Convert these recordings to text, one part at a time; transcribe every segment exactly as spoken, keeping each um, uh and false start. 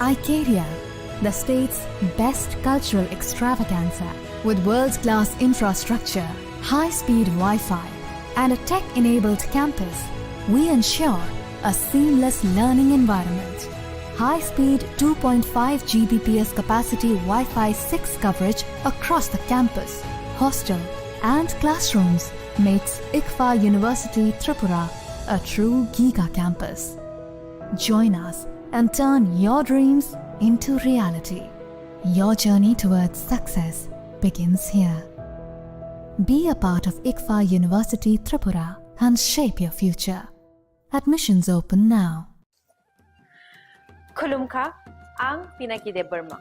Icaria, the state's best cultural extravaganza. With world-class infrastructure, high-speed Wi-Fi, and a tech-enabled campus, we ensure a seamless learning environment. High-speed two point five G B P S capacity Wi-Fi six coverage across the campus, hostel, and classrooms makes ICFA University Tripura a true giga campus. Join us and turn your dreams into reality. Your journey towards success begins here. Be a part of ICFA University Tripura and shape your future. Admissions open now. Khulumkha, ang Pinaki Debbarma.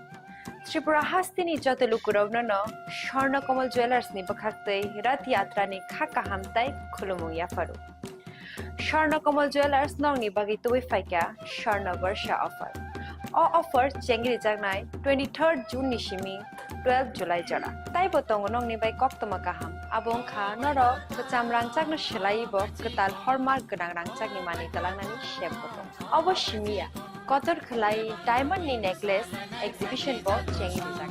Tripura hasteni joto lukurokno no Swarna Kamal Jewellers ni bwkhaktwi Rath Yatra ni kha kaham tai khulumung yapharu. Swarna Kamal Jewellers nokni bagwi tubui phaikha Swarna Barsha offer. O offer chengrijaknai twenty-third June ni simi twelve July jora. Taibo tongo nokni bai koktwma kaham. Abo wngkha norok kwcham rangchakno swlaiwi bo kwtal hallmark gwnang rangchakni manwi twlangnani sep bo tongo. Obo simi ya, kotor khwlai diamond ni necklace exhibition bo chengrijak.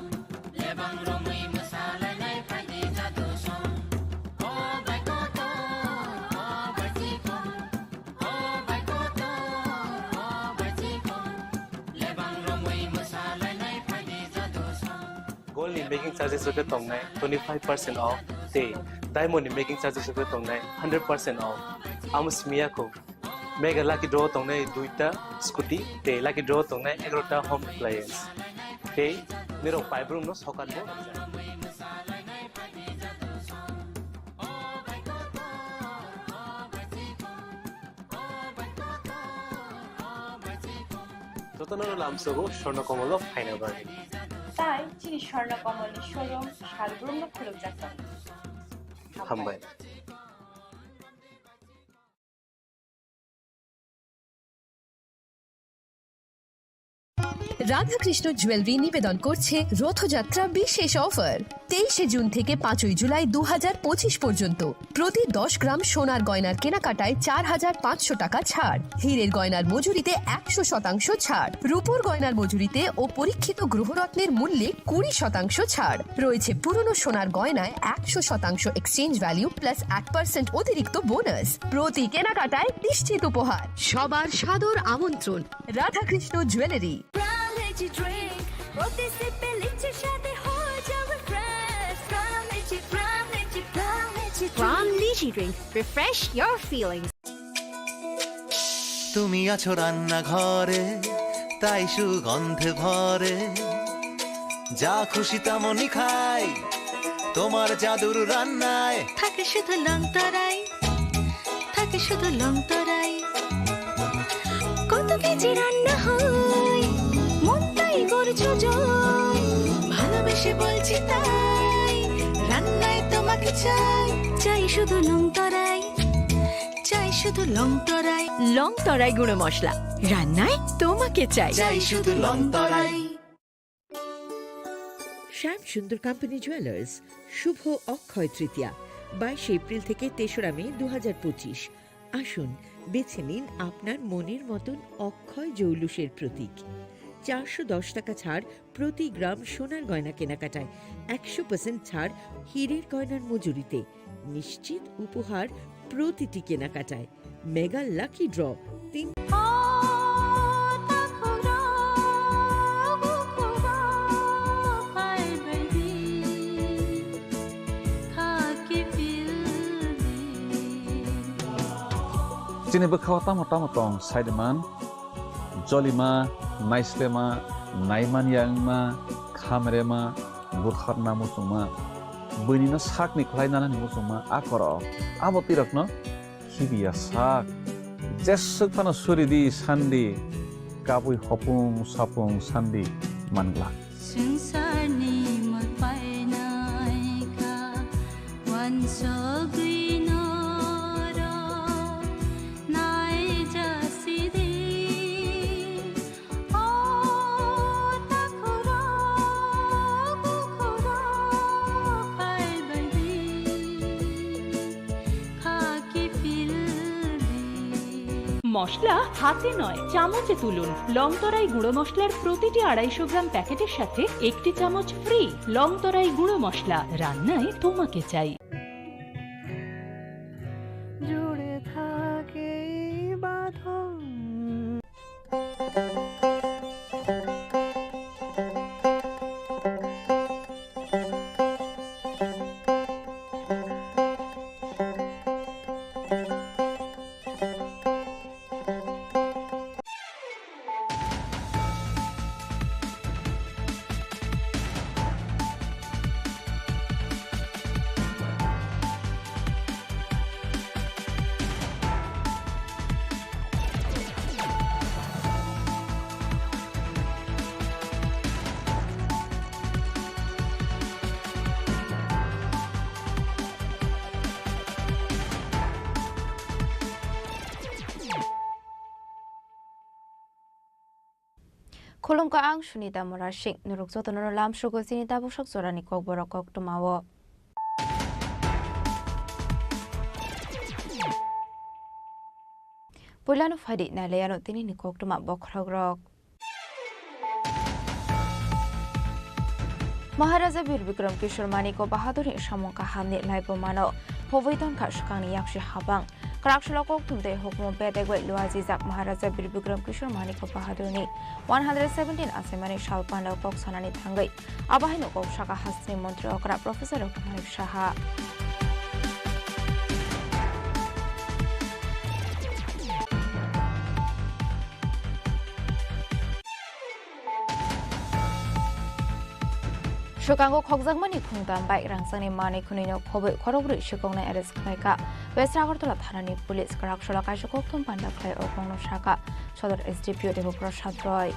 Gold ni making charges rok khe tongnai twenty five percent off tei diamond ni making charges rok khe tongnai hundred percent off. Amo simi ya kho. Mega lucky draw tongnai duita scooty tei lucky draw tongnai egarota home appliance. Tei nirok paibrumno sokat bo. Jotono lamsogo Swarna Kamal o phaina bagwi. Tai chini Swarna Kamal ni showroom salbrumno khulukjak tongo. Hambai. Radhakrishna jewellery নিবেদন করছে রথযাত্রা বিশেষ অফার। তেইশে জুন থেকে পাঁচই জুলাই দু হাজার পঁচিশ পর্যন্ত প্রতি দশ গ্রাম সোনার গয়নার কেনাকাটায় চার হাজার পাঁচশো টাকা ছাড়, হীরের গয়নার মজুরিতে একশো শতাংশ ছাড়, রূপোর গয়নার মজুরিতে ও পরীক্ষিত গ্রহরত্নের মূল্যে কুড়ি শতাংশ ছাড় রয়েছে, পুরনো সোনার গয়নায় একশো শতাংশ এক্সচেঞ্জ ভ্যালু প্লাস এক পার্সেন্ট অতিরিক্ত বোনাস। প্রতি কেনাকাটায় নিশ্চিত উপহার। সবার সাদর আমন্ত্রণ Radhakrishna jewellery. Crown Energy Drink, প্রতি সিপে লিচুর স্বাদে হয়ে যাবে fresh। Crown Energy, Crown Energy, Crown Energy Drink। Crown Lychee Drink, refresh your feelings। তুমি আছো রান্নাঘরে, তাই সুগন্ধে ভরে। যা খুশি তেমনই খাই, তোমার জাদুর রান্নায়। থাকে শুধু লং তরাই, থাকে শুধু লং তরাই। কত কেজি রান্না হয়, মন তাই করছো জয়। ভালোবেসে বলছি তাই, রান্নায় তোমাকে চাই। চাই শুধু লং তরাই, চাই শুধু লং তরাই। লং তরাই গুঁড়ো মশলা, রান্নায় তোমাকে চাই। চাই শুধু লং তরাই। শ্যাম সুন্দর কোম্পানি জুয়েলার্স, শুভ অক্ষয় তৃতীয়া, বাইশে এপ্রিল থেকে তেসরা মে দু হাজার পঁচিশ। আসুন, বেছে নিন আপনার মনের মতন অক্ষয় জৌলুসের প্রতীক। চারশো দশ টাকা ছাড় প্রতি গ্রাম সোনার গয়না কেনাকাটায়, একশো পার্সেন্ট ছাড় হীরের গয়নার মজুরিতে, নিশ্চিত উপহার প্রতিটি কেনাকাটায়। মেগা লাকি ড্র তিন। Chini bwkhao tamo tamo tong saiman, jolima, naislema, naimanya wngma, khamrema, butharna muchungma, buinino sakni khlai nanani muchungma a korok. Abo twi rokno khibiya sak. Jeswk phano suri di, san di, kabui hopung sapung san di man glak. Swngcharni mwtai naikha, uansugwi norok naijasidi. O takhurok, bukhurok phaibaidi, khaki phildi. মশলা হাতে নয়, চামচে তুলুন। লং তরাই গুঁড়ো মশলার প্রতিটি আড়াইশো গ্রাম প্যাকেটের সাথে একটি চামচ ফ্রি। লং তরাই গুঁড়ো মশলা, রান্নায় তোমাকে চাই। জুড়ে থাকে এই বাঁধন। Khulumkha, ang Sunita Murasing. Norok jotono lamsogo chini tabuksak jorani kokborok koktwmao. Puilano phaidi nailaiano tinini koktwma bokhorokrok. Maharaja Bir Bikram Kishore Manik Bahadurni samung kahamni laibumano phobwi tonkha swkangni yaksi habang. Kwraksalo kokthum tei hukumu bedek bai luajijak Maharaja Bir Bikram Kishore Manik Bahadurni one hundred seventeen achaimani sal pandao kok sanani thangwi. Abo haino kok saka hasteni montri okra Professor Doctor Manik Saha. Swkango khokjakmani khungtam bai rangchakni manwi khwnwino khobwi khorokbrwi swkoknai arrest khlaikha. West Agartala thanani police kwraksalo kaisa kokthum panda khlai o kokno sakha Sodor S D P O Debaprasad Roy.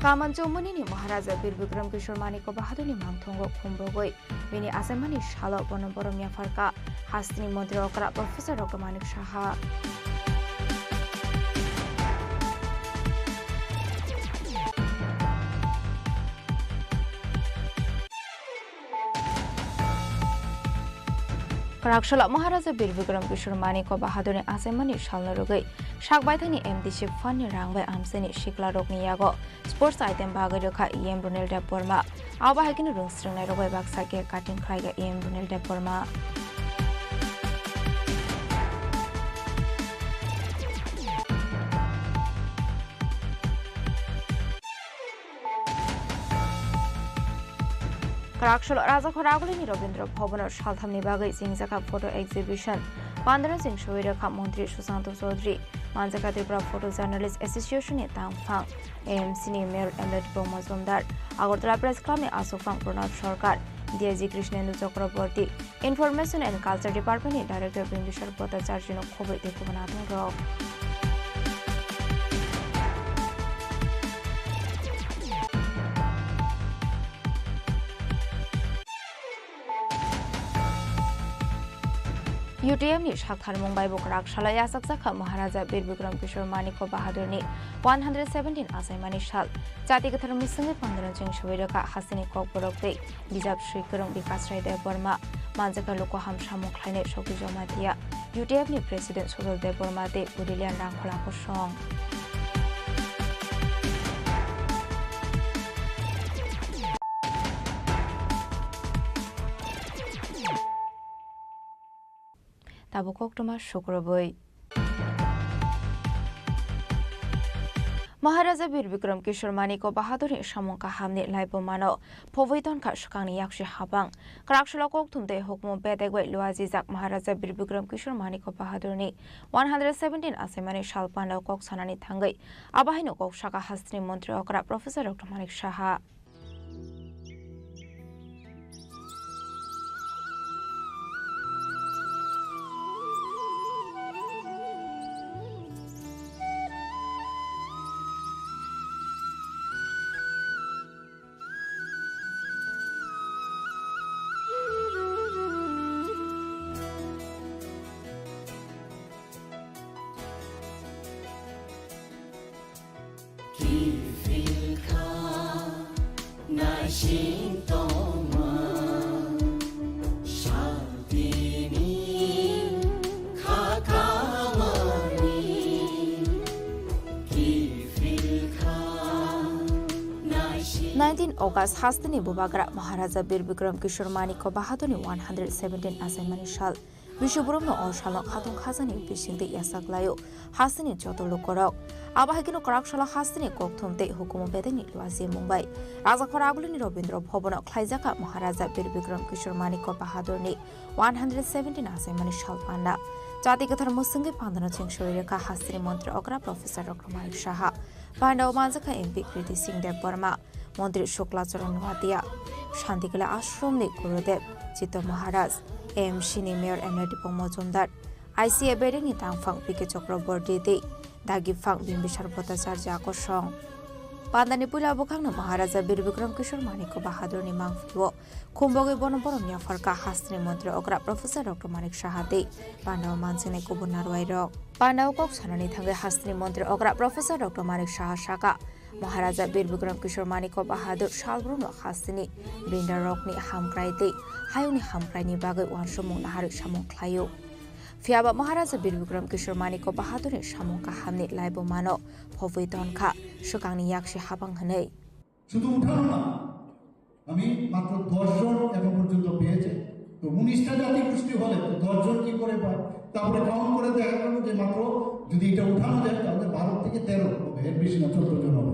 Kamanchomoni ni Maharaja Bir Bikram Kishore Manik Bahadurni mangthongo khumbogwi bini achaimani salo bono borom yapharkha hasteni montri okra Professor Doctor Manik Saha. Kwraksalo Maharaja Bir Bikram Kishore Manik Bahadurni achaimani salno rwgwi sak baithangni M D C fund ni rang bai amchaini siklarokni yago sports item bagwi rwkha E M Runil Debbarma. Abo hai kheno rwngsrwngnairok bai baksa cake cutting khlaikha E M Runil Debbarma. Kwraksalo Rajakhor Agulini Rabindra Bhavan o salthamni bagwi chengjakha photo exhibition. Pandra cheng soi rwkha Montri Sushanta Chaudhary, manjakha Tripura Photo Journalist Association ni tangphang, A M C ni Mayor Emeritus Bongma Jomdar, Agartala Press Club ni aswkphang Pranab Sarkar, D I G Krishnendu Chakraborty, Information and Culture Department ni Director Bimbisar Bhattacharya no khobwi tei kubun adongrok. U T M ni saktharmung bai bo kwraksalo yachakjakha Maharaja Bir Bikram Kishore Manik Bahadurni one hundred seventeen achaimani sal. Chati kwthar mwswngwi pandra cheng soi rwkha hasteni kokborok tei bijap swi kwrwng Bikash Rai Debbarma, manjakha luku ham samung khlainai Sokti Jamatia, U T F ni President Sujal Debbarma tei Udilian Rangkhola Kosong. Tabuk koktwma sukrubwi. Maharaja Bir Bikram Kishore Manik Bahadurni samung kahamni laibumano phobwi tonkha swkangni yaksi habang. Kwraksalo kokthum tei hukumu bedek bai luajijak Maharaja Bir Bikram Kishore Manik Bahadurni one hundred seventeen achaimani sal pandao kok sanani thangwi abo haino kok saka hasteni montri okra Professor Doctor Manik Saha. Chintoma shantini khakamani kifilkha naishi. Nineteen August hasteni bubagra Maharaja Bir Bikram Kishore Manikya Bahadurni one hundred seventeen achaimani sal. Bisi borokno o salno khatung khajani bisingtwi yachaklaio hasteni joto lukurok. Abo hai kheno kwrak salo hasteni kokthum tei hukumu bedekni luachi mungbai Rajakhor Agulini Rabindra Bhobono khlaijakha Maharaja Bir Bikram Kishore Manikya Bahadurni one hundred seventeen achaimani sal panda. Jati kwthar mwswngwi pandano chengsorwi rwkha hasteni montri okra Professor Doctor Manik Saha. Pandao manjakha M P Kriti Singh Debbarma. Montri Shukla Charan Noatia, Shantikila Ashramni Gurudev, Chitto Maharaj, A M C ni Mayor M L Dipok Mojumdar, I C A bedekni tangphang P K Chakraborty tei dagiphang Bimbisar Bhattacharya kosong. Pandani puila bwkhakno Maharaja Bir Bikram Kishore Manikya Bahadurni mangpilio khumbogwi bono borom yapharkha hasteni montri okra Professor Doctor Manik Saha tei pandao manjaknai kubun narwai rok. Pandao kok sanani thangwi hasteni montri okra Professor Doctor Manik Saha saka, Maharaja Bir Bikram Kishore Manikya Bahadur salbrumno hasteni bindarokni hamkrai tei hayungni hamkraini bagwi uansukmung naharwi samung khlaio. Phiyaba Maharaja Bir Bikram Kishore Manikya Bahadurni samung kahamni laibo mano phobwi tonkha swkangni yaksi habang hwnwi. শুধু উঠানো না, আমি মাত্র দশ জন এখন পর্যন্ত পেয়েছি। তো উনিশটা জাতিগোষ্ঠী হলে তো দশ জন কি করে পায়? তারপরে কাউন্ট করে দেখা গেল যে মাত্র, যদি এটা উঠানো যায়, তাহলে বারো থেকে তেরো হবে, এর বেশি না, চোদ্দ জন হবে।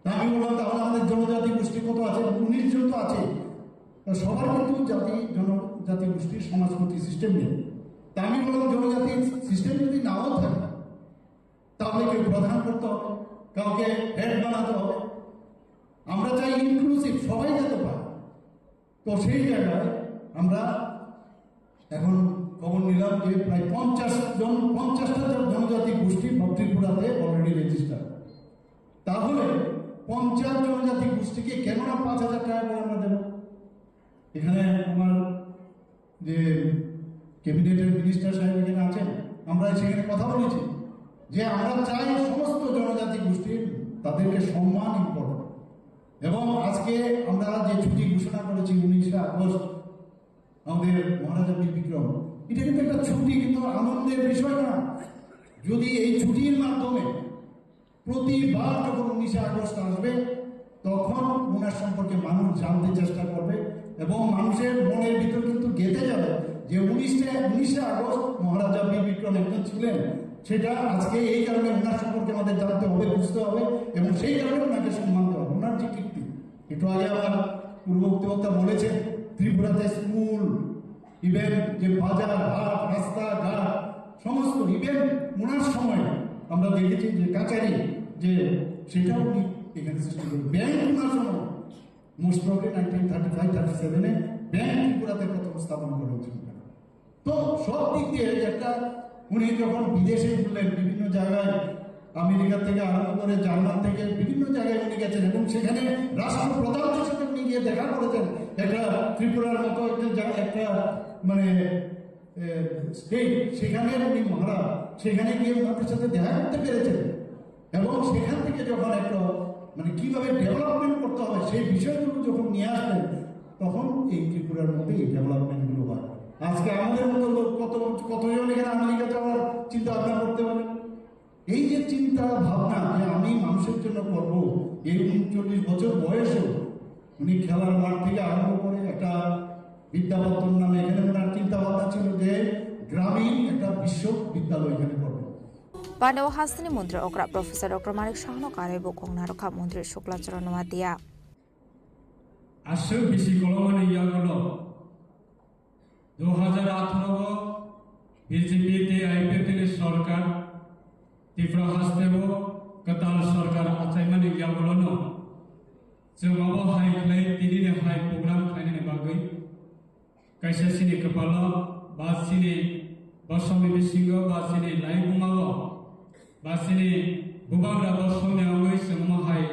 তা আমি বললাম, "তাহলে আমাদের জনজাতি গোষ্ঠী কত আছে?" "উনিশ জন তো আছে।" তা সবার কিন্তু জাতি, জনজাতি গোষ্ঠীর সমাজপতি সিস্টেম নেই। তা আমি বললাম, "জনজাতির সিস্টেম যদি নাও থাকে, তাহলে কেউ প্রধান করতে হবে, কাউকে হেড বানাতে হবে।" আমরা চাই ইনক্লুসিভ, সবাই যেতে পারে। তো সেই জায়গায় আমরা এখন খবর নিলাম যে প্রায় পঞ্চাশ জন, পঞ্চাশটা জন-, জনজাতি গোষ্ঠী ত্রিপুরাতে অলরেডি রেজিস্টার। তাহলে পঞ্চাশ জনজাতি গোষ্ঠীকে কেন না পাঁচ হাজার টাকা করে আমরা দেবো? এখানে আমার যে ক্যাবিনেটের মিনিস্টার সাহেব এখানে আছেন, আমরা সেখানে কথা বলেছি যে আমরা চাই সমস্ত জনজাতি গোষ্ঠীর, তাদেরকে সম্মান ইম্পর্টেন্ট। এবং আজকে আমরা যে ছুটি ঘোষণা করেছি উনিশে আগস্ট, আমাদের মহারাজা বীর বিক্রম, এটা কিন্তু একটা ছুটি, কিন্তু আনন্দের বিষয় না। যদি এই ছুটির মাধ্যমে প্রতিবার যখন উনিশে আগস্ট আসবে, তখন ওনার সম্পর্কে মানুষ জানতে চেষ্টা করবে এবং মানুষের মনের ভিতর কিন্তু গেঁথে যাবে যে উনিশে, উনিশে আগস্ট মহারাজা বীর বিক্রম একজন ছিলেন। সেটা আজকে এই কারণে ওনার সম্পর্কে আমাদের জানতে হবে, বুঝতে হবে এবং সেই কারণে ওনাকে সম্মান দেওয়া হবে, ওনার যে কীর্তি। একটু আগে আমার পূর্ব বক্তা বলেছেন, ত্রিপুরাতে স্কুল, ইভেন যে বাজার, হাট, রাস্তাঘাট, সমস্ত, ইভেন ওনার সময় আমরা দেখেছি যে কাচারি, যে সেটাও উনি এখানে সৃষ্টি করেন। ব্যাংক ওনার সময়, most probably nineteen thirty five thirty সেভেনে ব্যাংক ত্রিপুরাতে প্রথম স্থাপন করেন। তো সব দিক দিয়ে একটা, উনি যখন বিদেশে ঘুরলেন, বিভিন্ন জায়গায়, আমেরিকা থেকে আরম্ভ করে জার্মান থেকে বিভিন্ন জায়গায় উনি গেছেন এবং সেখানে রাষ্ট্রপ্রধানদের সাথে উনি গিয়ে দেখা করেছেন। একটা ত্রিপুরার মতো একটা জা-, একটা মানে, এ, স্টেট, সেখানে উনি মহারাজ, সেখানে গিয়ে ওনাদের সাথে দেখা করতে পেরেছেন। এবং সেখান থেকে যখন একটা, মানে, কিভাবে ডেভেলপমেন্ট করতে হবে সেই বিষয়গুলো যখন নিয়ে আসলেন, তখন এই ত্রিপুরার মধ্যে এই ডেভেলপমেন্টগুলো হয়। আজকে আমাদের মতো লোক কত, কতজন এখানে আমেরিকা যাওয়ার চিন্তা ভাবনা করতে পারে? এই যে চিন্তা ভাবনা যে আমি মানুষের জন্য করব, এই ঊনচল্লিশ বছর বয়সেও উনি খেলার মাঠ থেকে আরম্ভ করে একটা বিদ্যাপত্তন নামে এখানে ওনার চিন্তা ভাবনা ছিল যে গ্রামীণ একটা বিশ্ববিদ্যালয় এখানে করবেন। Pandao hasteni montri okra Professor Doctor Manik Sahano karwi bo kok narwkha montri Shukla Charan Noatia. Aswk bisi kolomani yagulo dui hajar atharo o B J P tei I P F T ni sorkar Tripura hasteo kwtal sorkar achaimani yagulono chwng abo hai khlai tinini hai program khlainani bagwi kaisa chini kwpalo ba chini bosongni bisingo ba chini laibumao ba chini bubagra bosongni wngwi chwng omo hai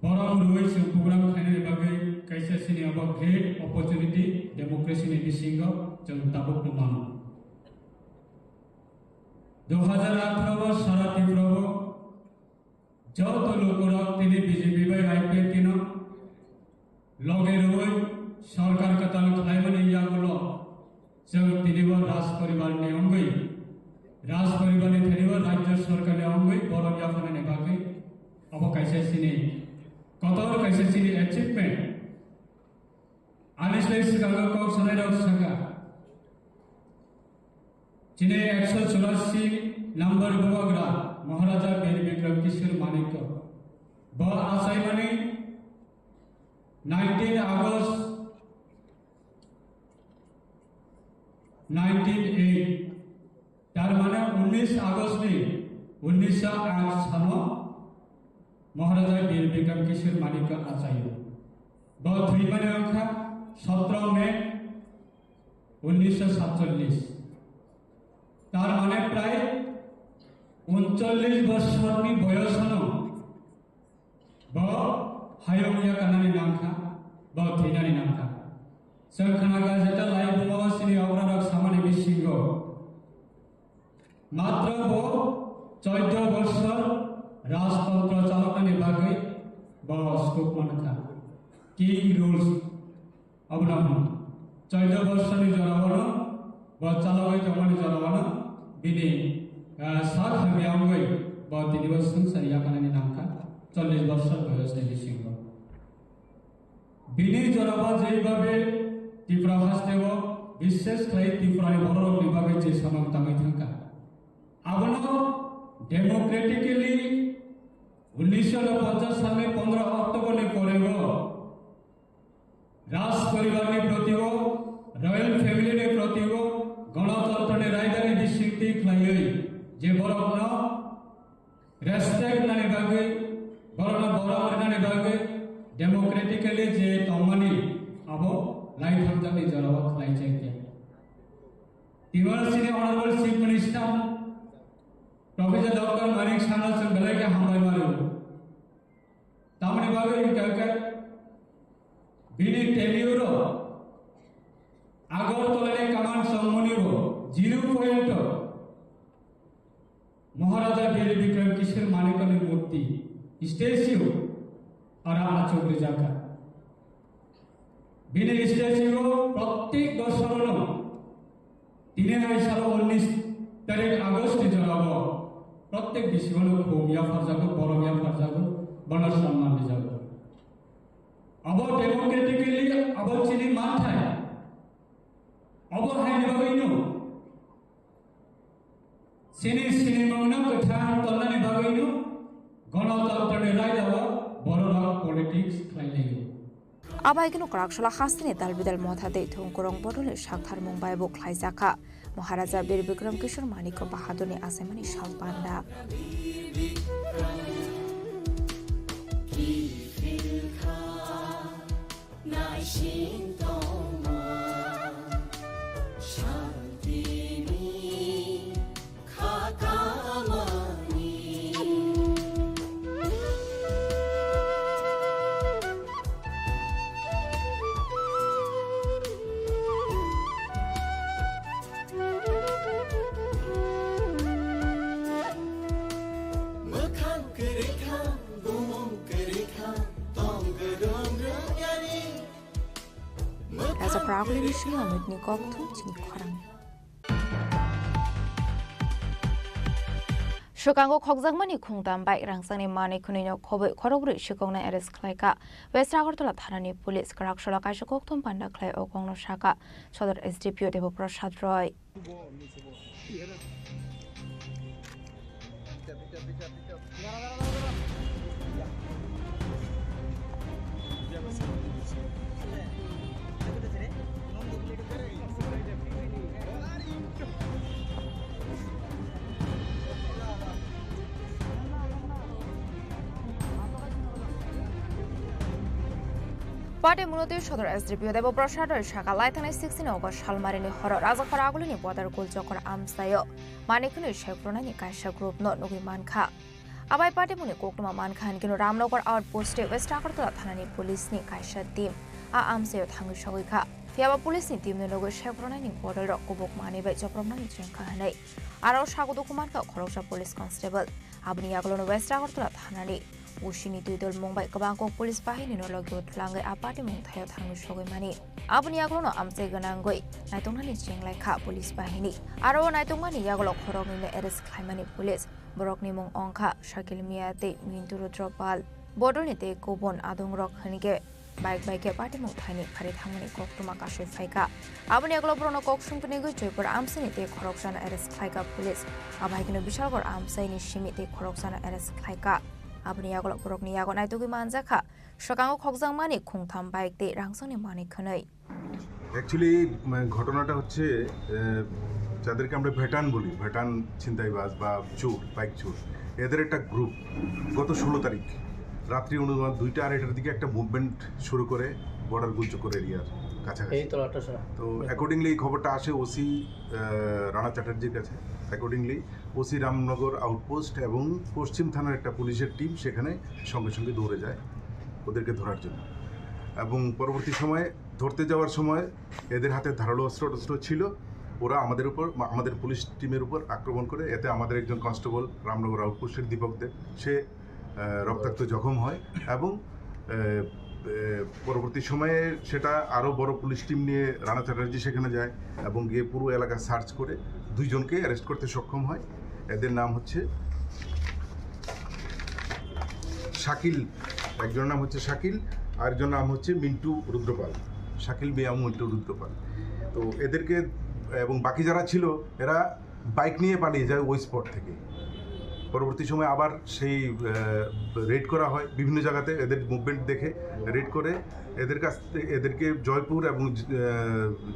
Borok rwui chwng program khainani bagwi kaisa chini abo great opportunity democracy ni bisingo chwng tabukno mano. Dui hajar atharo o sara Tripura o joto lukurok tini B J P bai I P F T no Loge rwui sorkar kwtal khlaimani yagulo chwng tinibo Raj poribarni wngwi, Raj poribarni thanibo Rajya Sorkarni wngwi borom yaphanani bagwi obo kaisa chini kotor kaisa chini achievement. Ani sai swkango kok sanairok sakha, chini ekso churasi number bubagra Maharaja Bir Bikram Kishore Manikya bo achaimani nineteen August nineteen eight, tar mane unnish August ni unnish aat sano Maharaja Bir Bikram Kishore Manikya achaio. Bo thwimani wngkha sotro May unnish satchollish. Tar mane prai uncholish bosorni boyosano bo hayung yakarnani nangkha, bo thwinani nangkha. Chwng khna gajeta lai bumao chini ograrok samani bisingo matro bo choido bosor rajtontro chaloknani bagwi bo sukuk mankha. King rules. Abono hwn, choido borsoni jorao no, bo chalogwi tongmani jorao no, bini, ah, sak hamya wngwi bo tinibo swngchar yakarnani nangkha, chollish borsor boyosni bisingo. Bini jorao jeibabe Tripura hasteo, bishesh khlai Tripurani bororokni bagwi je samung tangwi thangkha, abono democratically unnisho ponchas salni pondro October ni porego Raj poribarni protibo, royal family ni protibo, Ganatantrani raidani bisingtwi khlaiwi je borokno respect nani bagwi, borokno borom rwnani bagwi democratically je tongmani abo laitham jakni jorao khlai chengkhe. Twibo chini Honorable Chief Minister Professor Doctor Manik Saha chwng belai khe hambai mano. Tamoni bagwi hwnkha khe bini tenure o Agartala ni command chongmani bo zero point o Maharaja Bir Bikram Kishore Manikya ni murti, statue, aro achuk rijak kha. Bini statue o prottek bosorono tini hai salo unnish tarik August ni jorao prottek bisingno khum yapharjago, borom yapharjago, bono samman rijago. Abo democratically abo chini manthai. Abo haini bagwino chini sinimungno kwthang tonnani bagwino Ganatantrani raidao bororok politics khlai laio. Abai kheno Kwraksala hasteni dalbidal motha tei thung kwrwng bodolni saktharmung bai bo khlaijakha Maharaja Bir Bikram Kishore Manikya Bahadurni achaimani sal panda. Kaisa khorang kuli ni simi amit ni kok thum chini khorang. Swkango khokjakmani khungtam bai rangchakni manwi khwnwino khobwi khorokbrwi swkokno arrest khlaikha West Agartala thanani police. Kwraksala kaisa kokthum panda khlai o kokno sakha Sodor S D P O Debo Prasad Roy. Patimulotwi Sodor S D P O Debo Prasad Roy sakha, laithangni sixteen August salmarini horo Rajakhor Agulini Bodar Gul Chokor amchaio manwi khwnwi saikhwrwngnaini kaisa group no nugwi mankha. Abai patimungni koktwma mankha hinkhe Ramnagar outpost tei West Agartala thanani police ni kaisa team a amchaio thangwi sogwi kha. Phiyaba police ni team no nugwi saikhwrwngnaini bodol rok kubuk manwi bai chopropnani chengkha hinwi aro sago dukhu mankha khoroksa police constable. Aboni yagulono West Agartala thanani O C ni twi dol mung bai kwbang kok police bahini no logi o twlangwi a party mung thaio thangwi sogwi mani. Aboni yagulo no amchai gwnangwi naituknani cheng lai kha police bahini. Aro o naitukmani yagulo khoroknwi no arrest khlaimani police. Borokni mung wngkha Shakil Mia tei Mintu Rudra Pal. Bodolni tei kubun adongrok hwnkhe bike bai khe party mung thaini pharwi thangmani koktwma kasui phaikha. Aboni yagulo borokno kok sungpinigwi Joypur amchaini tei khoroksano arrest khlaikha police. Abo hai kheno Bishalgarh amchaini simi tei khoroksano arrest khlaikha. Aboni yagulo borokni yago naitugwi manjakha swkango khokjakmani khungtham bike tei rangchakni manwi khwnwi. Actually, মানে, ঘটনাটা হচ্ছে, আহ, যাদেরকে আমরা ভেটান বলি, ভেটান ছিনতাইবাজ বা চোর, বাইক চোর, এদের একটা গ্রুপ গত ষোলো তারিখ রাত্রি অনুমান দুইটা আড়াইটার দিকে একটা মুভমেন্ট শুরু করে বর্ডার গুলচক্কর এরিয়ার কাছাকাছি। এই তো আঠারোশো। তো অ্যাকর্ডিংলি এই খবরটা আসে ওসি, আহ, রানা চ্যাটার্জির কাছে। অ্যাকর্ডিংলি ওসি রামনগর আউটপোস্ট এবং পশ্চিম থানার একটা পুলিশের টিম সেখানে সঙ্গে সঙ্গে দৌড়ে যায় ওদেরকে ধরার জন্য। এবং পরবর্তী সময়ে ধরতে যাওয়ার সময় এদের হাতে ধারালো অস্ত্র টস্ত্র ছিল। ওরা আমাদের উপর, আমাদের পুলিশ টিমের উপর আক্রমণ করে। এতে আমাদের একজন কনস্টেবল রামনগর আউটপোস্টের দীপক দেব, সে, আহ, রক্তাক্ত জখম হয় এবং, আহ, আহ, পরবর্তী সময়ে সেটা আরও বড় পুলিশ টিম নিয়ে রানা চ্যাটার্জি সেখানে যায় এবং গিয়ে পুরো এলাকা সার্চ করে দুইজনকে অ্যারেস্ট করতে সক্ষম হয়। এদের নাম হচ্ছে শাকিল, একজনের নাম হচ্ছে শাকিল, আরেকজনের নাম হচ্ছে মিন্টু রুদ্রপাল। শাকিল মিয়া মিন্টু রুদ্রপাল। তো এদেরকে এবং বাকি যারা ছিল, এরা বাইক নিয়ে পালিয়ে যায় ওই স্পট থেকে। পরবর্তী সময় আবার সেই, আহ, রেড করা হয় বিভিন্ন জায়গাতে, এদের মুভমেন্ট দেখে রেড করে এদের কাছ থেকে, এদেরকে জয়পুর এবং, আহ,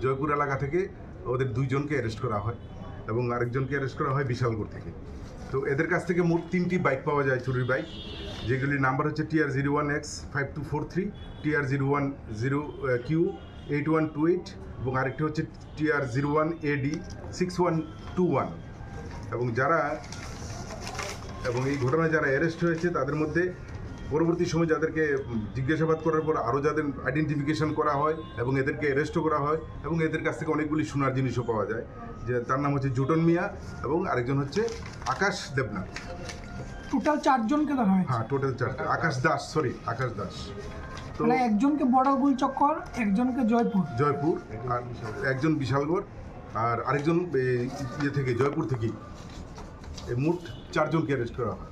জয়পুর এলাকা থেকে ওদের দুইজনকে অ্যারেস্ট করা হয় এবং আরেকজনকে অ্যারেস্ট করা হয় বিশালগড় থেকে। তো এদের কাছ থেকে মোট তিনটি বাইক পাওয়া যায়, চুরির বাইক, যেগুলির নাম্বার হচ্ছে TR zero one X five two four three, TR zero one zero Q eight one two eight এবং আরেকটি হচ্ছে TR zero one AD six one two one. এবং যারা, এবং এই ঘটনায় যারা অ্যারেস্ট হয়েছে, তাদের মধ্যে পরবর্তী সময় যাদেরকে, উম, জিজ্ঞাসাবাদ করার পর আরও যাদের আইডেন্টিফিকেশন করা হয় এবং এদেরকে অ্যারেস্টও করা হয় এবং এদের কাছ থেকে অনেকগুলি সোনার জিনিসও পাওয়া যায়। যে তার নাম হচ্ছে জুটন মিয়া এবং আরেকজন হচ্ছে আকাশ দেবনাথ। টোটাল চারজনকে ধরা হয়েছে। হ্যাঁ, টোটাল চারজন। আকাশ দাস, সরি, আকাশ দাস। তো মানে একজনকে বড় গুলচক্কর, একজনকে জয়পুর। জয়পুর, আর একজন বিশালগড়, আর আরেকজন এই ইয়ে থেকে, জয়পুর থেকেই। এই মোট চারজনকে অ্যারেস্ট করা হয়।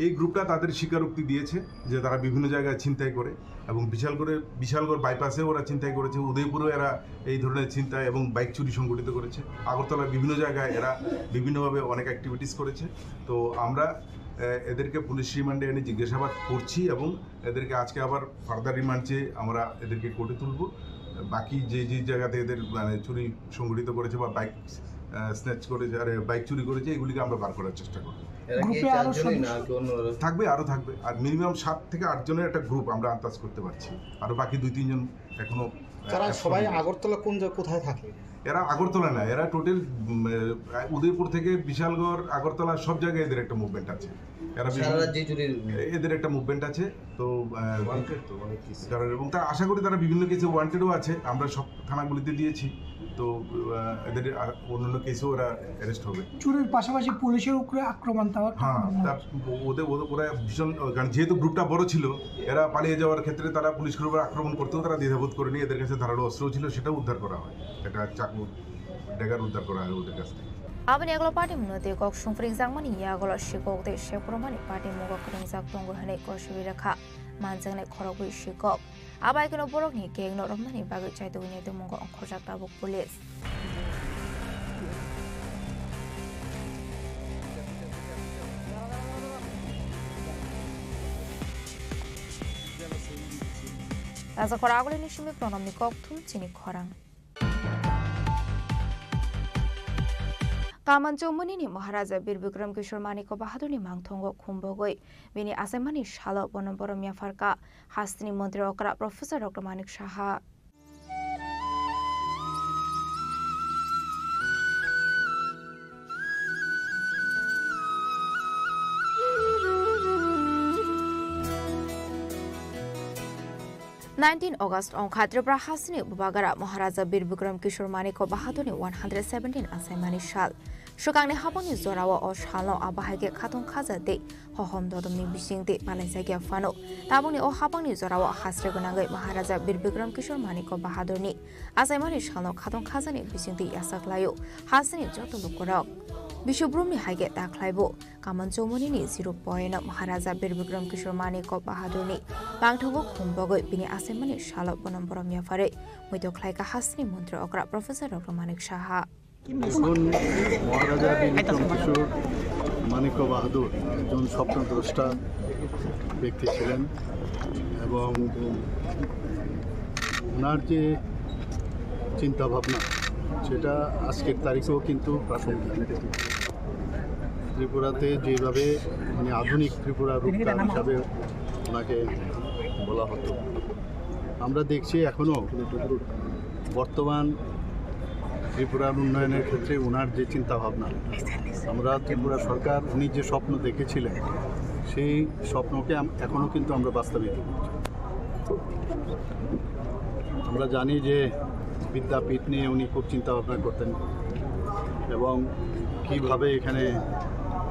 এই গ্রুপটা তাদের স্বীকারোক্তি দিয়েছে যে তারা বিভিন্ন জায়গায় ছিনতাই করে এবং বিশালগড়ে, বিশালগড় বাইপাসে ওরা ছিনতাই করেছে, উদয়পুরেও এরা এই ধরনের ছিনতাই এবং বাইক চুরি সংগঠিত করেছে। আগরতলার বিভিন্ন জায়গায় এরা বিভিন্নভাবে অনেক অ্যাক্টিভিটিস করেছে। তো আমরা, আহ, এদেরকে পুলিশ রিমান্ডে এনে জিজ্ঞাসাবাদ করছি এবং এদেরকে আজকে আবার ফার্দার রিমান্ড চেয়ে আমরা এদেরকে কোর্টে তুলবো। বাকি যে যে জায়গাতে এদের, মানে, চুরি সংগঠিত করেছে বা বাইক, আহ, স্ন্যাচ করেছে, আরে, বাইক চুরি করেছে, এগুলিকে আমরা বার করার চেষ্টা করবো। এরা কি এই গ্রুপে আরো চারজনই না সদস্য? আর কি অন্য আরো? থাকবে, আরো থাকবে। আর মিনিমাম সাত থেকে আট জনের একটা গ্রুপ আমরা আন্দাজ করতে পারছি। আরো বাকি দুই তিনজন এখনো, আহ, তারা অ্যাবসেন্ট সবাই রয়েছে। আগরতলা কোন জায়গা, কোথায় থাকে? এরা আগরতলা না, এরা টোটাল, উম, আহ, উদয়পুর থেকে বিশালগড়, আগরতলা সব জায়গায় এদের একটা মুভমেন্ট আছে। এরা সারা বিভিন্ন, রাজ্যে চুরির এদের একটা মুভমেন্ট আছে। তো, আহ, ওয়ান্টেড তো অনেক কেসে। কারণ, এবং তারা, আশা করি তারা বিভিন্ন কেসে ওয়ান্টেডও আছে। আমরা সব থানাগুলিতে দিয়েছি। তো, আহ, এদের আর অন্যান্য কেসেও ওরা অ্যারেস্ট হবে। চুরির পাশাপাশি পুলিশের উপরে আক্রমণ, তাও একটা হ্যাঁ, ঘটনা। তার, ওদের, ওদের, ওরা ভীষণ, কারণ যেহেতু গ্রুপটা বড় ছিল, এরা পালিয়ে যাওয়ার ক্ষেত্রে তারা পুলিশের উপর আক্রমণ করতেও তারা দ্বিধাবোধ করেনি। এদের কাছে ধারালো অস্ত্রও ছিল, সেটাও উদ্ধার করা হয়। একটা চাকু, ড্যাগার উদ্ধার করা হয় ওদের কাছ থেকে। Aboni yagulo party mungno tei kok sungpring jakmani yagulo sikok tei sekurumani party mugo kwrwngjak tongo hwnwi koswi rekha manjaknai khorokwi sikok. Abai kheno borokni gang no romnani bagwi chaitugwi naitukmungo ongkhorjak tabuk police. Rajakhor agulini simi pronomni kokthum chini khorang. Kamanchomoni ni Maharaja Bir Bikram Kishore Manikya Bahadurni mangthongo khumbogwi bini achaimani salo bono borom yapharkha hasteni montri okra Professor Doctor Manik Saha. Nineteen August ongkha Tripura hasteni Bubagra Maharaja Bir Bikram Kishore Manikya Bahadurni one hundred seventeen achaimani sal. Swkangni habangni jorao o salno abo hai khe khatong khaja tei hohom dodom ni bising tei palaijakya phano. Tabukni o habangni jorao hasre gwnangwi Maharaja Bir Bikram Kishore Manikya Bahadur ni achaimani salno khatong khajani bising tei yachak laio hasini joto lukurok. Biswbrumni hai khe ta khlaibo Kaman Chowmani ni zero point o Maharaja Bir Bikram Kishore Manikya Bahadur ni mangthogo khum bogwi bini achaimani salo bonom borom yapharwi muitu khlaikha hasini montri okra Professor Doctor Manik Saha. এখন মহারাজা বীর বিক্রম কিশোর মাণিক্য বাহাদুর একজন স্বপ্নদ্রষ্টা ব্যক্তি ছিলেন এবং ওনার যে চিন্তাভাবনা, সেটা আজকের তারিখেও কিন্তু প্রাসঙ্গিক। ত্রিপুরাতে যেভাবে, মানে, আধুনিক ত্রিপুরা রূপকার হিসাবে ওনাকে বলা হতো, আমরা দেখছি এখনো বর্তমান ত্রিপুরার উন্নয়নের ক্ষেত্রে ওনার যে চিন্তাভাবনা, আমরা ত্রিপুরা সরকার উনি যে স্বপ্ন দেখেছিলেন, সেই স্বপ্নকে আম-, এখনো কিন্তু আমরা বাস্তবায়িত করছি। আমরা জানি যে বিদ্যাপীঠ নিয়ে উনি খুব চিন্তা ভাবনা করতেন এবং কিভাবে এখানে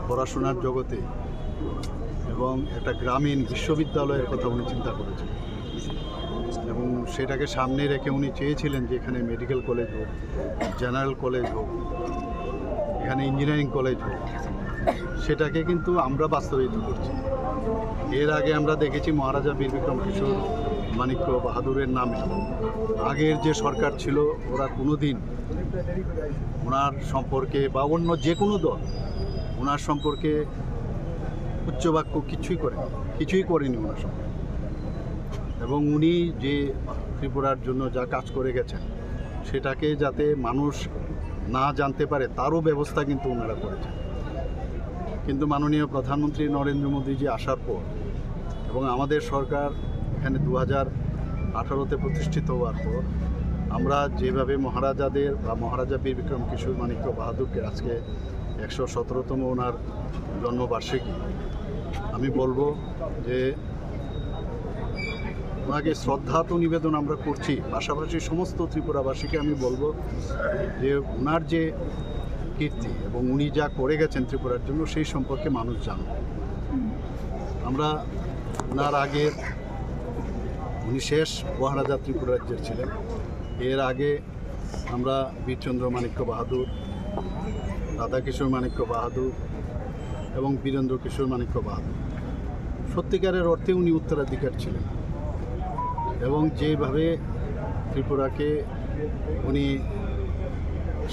পড়াশোনার জগতে এবং একটা গ্রামীণ বিশ্ববিদ্যালয়ের কথা উনি চিন্তা করেছেন এবং সেটাকে সামনে রেখে উনি চেয়েছিলেন যে এখানে মেডিকেল কলেজ হোক, জেনারেল কলেজ হোক, এখানে ইঞ্জিনিয়ারিং কলেজ হোক, সেটাকে কিন্তু আমরা বাস্তবায়িত করছি। এর আগে আমরা দেখেছি মহারাজা বীর বিক্রম কিশোর মাণিক্য বাহাদুরের নামে আগের যে সরকার ছিল, ওরা কোনোদিন ওনার সম্পর্কে বা অন্য যে কোনো দল ওনার সম্পর্কে উচ্চবাক্য কিছুই করেনি, কিছুই করেনি ওনার সম্পর্কে। এবং উনি যে ত্রিপুরার জন্য যা কাজ করে গেছেন, সেটাকে যাতে মানুষ না জানতে পারে, তারও ব্যবস্থা কিন্তু ওনারা করেছেন। কিন্তু মাননীয় প্রধানমন্ত্রী নরেন্দ্র মোদীজি আসার পর এবং আমাদের সরকার এখানে দু হাজার আঠারোতে প্রতিষ্ঠিত হওয়ার পর আমরা যেভাবে মহারাজাদের বা মহারাজা বীর বিক্রম কিশোর মাণিক্য বাহাদুরকে আজকে একশো সতেরোতম ওনার জন্মবার্ষিকী, আমি বলবো যে ওনাকে শ্রদ্ধা তো নিবেদন আমরা করছি, পাশাপাশি সমস্ত ত্রিপুরাবাসীকে আমি বলবো যে ওনার যে কীর্তি এবং উনি যা করে গেছেন ত্রিপুরার জন্য, সেই সম্পর্কে মানুষ জানুক। আমরা ওনার আগে, উনি শেষ মহারাজা ত্রিপুরা রাজ্যের ছিলেন। এর আগে আমরা বীরচন্দ্র মাণিক্য বাহাদুর, রাধাকিশোর মাণিক্য বাহাদুর এবং বীরেন্দ্র কিশোর মাণিক্য বাহাদুর সত্যিকারের অর্থে উনি উত্তরাধিকার ছিলেন এবং যেভাবে ত্রিপুরাকে উনি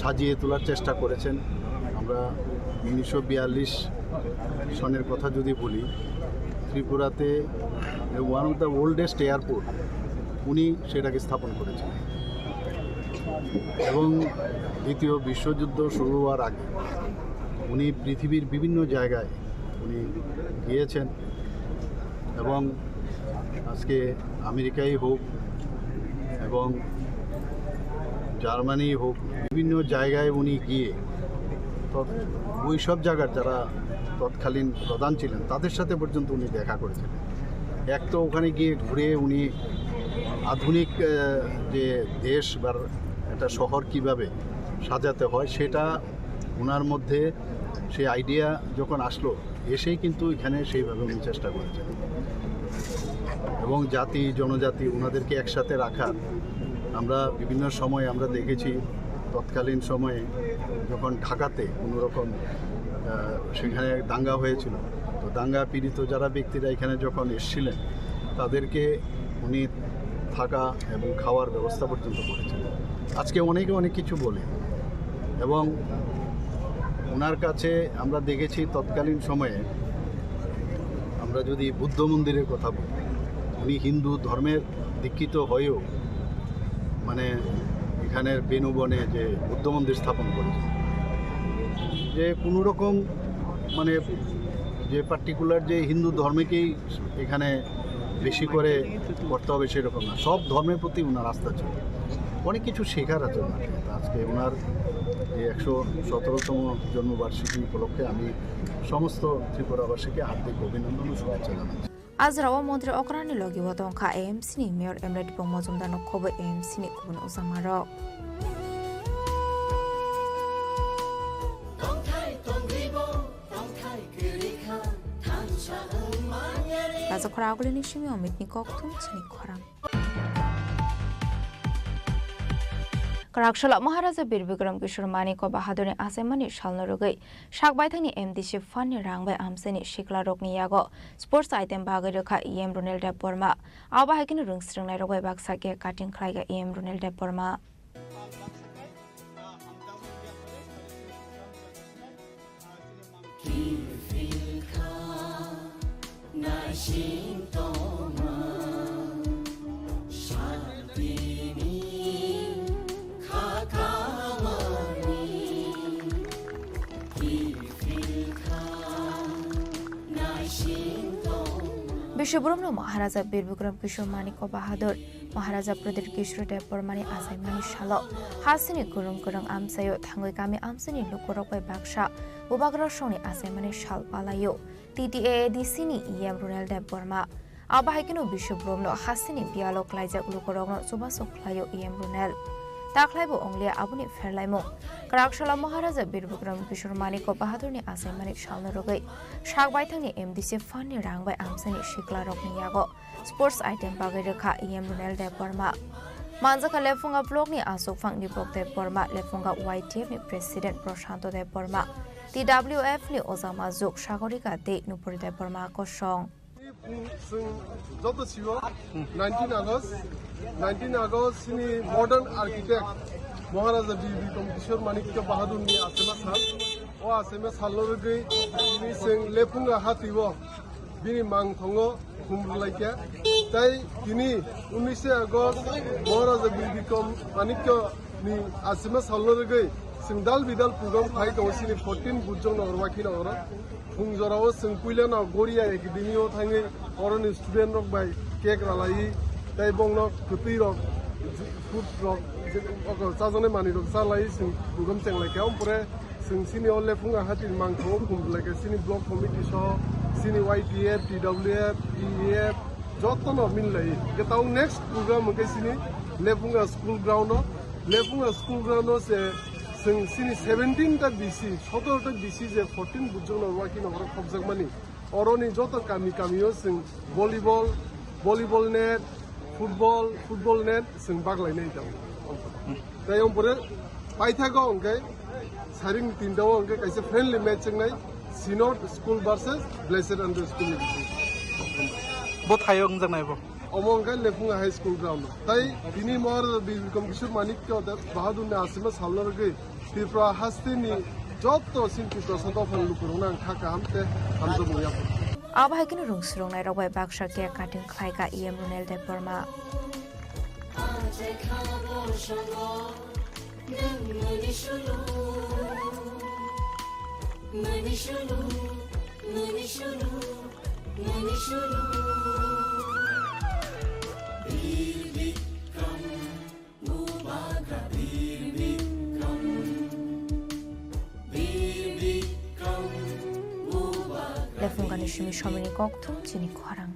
সাজিয়ে তোলার চেষ্টা করেছেন, আমরা উনিশশো বিয়াল্লিশ সনের কথা যদি বলি, ত্রিপুরাতে one of the oldest airport উনি সেটাকে স্থাপন করেছিলেন। এবং দ্বিতীয় বিশ্বযুদ্ধ শুরু হওয়ার আগে উনি পৃথিবীর বিভিন্ন জায়গায় উনি গিয়েছেন এবং আজকে আমেরিকাই হোক এবং জার্মানি হোক, বিভিন্ন জায়গায় উনি গিয়ে তৎ-, ওই সব জায়গার যারা তৎকালীন প্রধান ছিলেন, তাদের সাথে পর্যন্ত উনি দেখা করেছিলেন। এক তো ওখানে গিয়ে ঘুরে উনি আধুনিক, আহ, যে দেশ বা একটা শহর কিভাবে সাজাতে হয়, সেটা ওনার মধ্যে সেই আইডিয়া যখন আসলো, এসেই কিন্তু এখানে সেইভাবে উনি চেষ্টা করেছেন। এবং জাতি, জনজাতি, ওনাদেরকে একসাথে রাখার, আমরা বিভিন্ন সময় আমরা দেখেছি, তৎকালীন সময়ে যখন ঢাকাতে কোনো রকম, আহ, সেখানে দাঙ্গা হয়েছিল, তো দাঙ্গা পীড়িত যারা ব্যক্তিরা এখানে যখন এসেছিলেন, তাদেরকে উনি থাকা এবং খাওয়ার ব্যবস্থা পর্যন্ত করেছিলেন। আজকে অনেকে অনেক কিছু বলে এবং ওনার কাছে আমরা দেখেছি তৎকালীন সময়ে, আমরা যদি বুদ্ধ মন্দিরের কথা বলি, উনি হিন্দু ধর্মের দীক্ষিত হয়েও মানে এখানের বেনুবনে যে বুদ্ধ মন্দির স্থাপন করেছেন, যে কোনো রকম মানে যে পার্টিকুলার যে হিন্দু ধর্মকেই এখানে বেশি করে করতে হবে সেরকম না, সব ধর্মের প্রতি ওনার আস্থা ছিল। অনেক কিছু শেখার আছে ওনার থেকে। তো আজকে ওনার এই একশো সতেরোতম জন্মবার্ষিকী উপলক্ষে আমি সমস্ত ত্রিপুরাবাসীকে হার্দিক অভিনন্দন ও শুভেচ্ছা জানাচ্ছি। Ajrao montri okrani logi o tongkha A M C ni mayor Emre Tipung Mojumdar no khoboi A M C ni kubun usamarok. Khorang agulini simi Omitni kokthum chini khorang. Kwraksala Maharaja Bir Bikram Kishore Manikya Bahadurni achaimani salno rwgwi sak baithangni M D C fund ni rang bai amchaini siklarokni yago sports item bagwi rwkha E M Runel Debbarma. Abo hai kheno rwng swrwngnairok bai baksa cake cutting khlaikha E M Runel Debbarma. Biswabrom no Maharaja Bir Bikram Kishore Manikya Bahadur, Maharaja Pradyut Kishore Debbarmani achaimani salo hasteni kwrwng kwrwng amchaio thangwi kami amchaini lukurok bai baksa Bubagra songni achaimani sal palaio T T A A D C ni E M Runel Debbarma. Abo hai kheno Biswabrom no hasteni biyalo klaijak lukurokno chubachu khlaio E M Runel. Takhlaibo wngliya aboni pherlaimung. Kwraksala Maharaja Bir Bikram Kishore Manikya Bahadurni achaimani salno rwgwi sak baithangni M D C fund ni rang bai amchaini siklarokni yago sports item bagwi rwkha E M Runel Debbarma. Manjakha Lephunga block ni achukphang Dipok Debbarma, Lephunga Y T F ni president Prashanto Debbarma, T W F ni ojama juk Sagorika tei Nupuri Debbarma kosong. Chwng joto sio nineteen August, nineteen August chini modern architect Maharaja Bir Bikram Kishore Manikya Bahadur ni achaima sal. O achaima salno rwgwi chini chwng Lephunga hatio bini mangthongo khum rwlaikha. Tai tini unnish August Maharaja Bir Bikram Manikya ni achaima salno rwgwi chwng dal bidal program khai tongo chini fourteen Bujong Nagar, Wakhi Nagar o. Phung jorao chwng puilano Goria Academy o thangwi oroni student rok bai cake ralaiwi tei bongno kwtwi rok, food rok, je, oko chajaknai manwi rok chalaiwi chwng program chenglai kha. Ompore Chwng chini o Lephunga hatini mangthongo khum rwlaikha chini block committee so, chini Y T F, T W F, P E F, jotono minlai. Hwnkhe tabuk next program hwnkhe chini Lephunga school ground o, Lephunga school ground o se chwng chini seventeen ta B C, sotoro ta B C je fourteen Bujong Nagar, Wakhi Nagar o khopjakmani. Oroni joto kami kami o chwng volleyball, volleyball net, football, football net chwng baglainai tongo. Tei ompore paithago hwnkhe saring tinta o hwnkhe kaisa friendly match wngnai Synod School versus Blessed Angel School ni bising. Bo thaio wngjaknai bo? Omo hwnkhe Lephunga High School ground o. Tai tini Maharaja Bir Bikram Kishore Manikya Bahadur ni achaima salno rwgwi Tripura hasteni jotto chini Tiprasa dophani lukurokno ang kha kaham tei hamjakmung yapharkha. Abo hai kheno rwng swrwng nairok bai baksa cake cutting khlai kha E M Runel Debbarma. Lephunga ni simi somini kokthum chini khorang.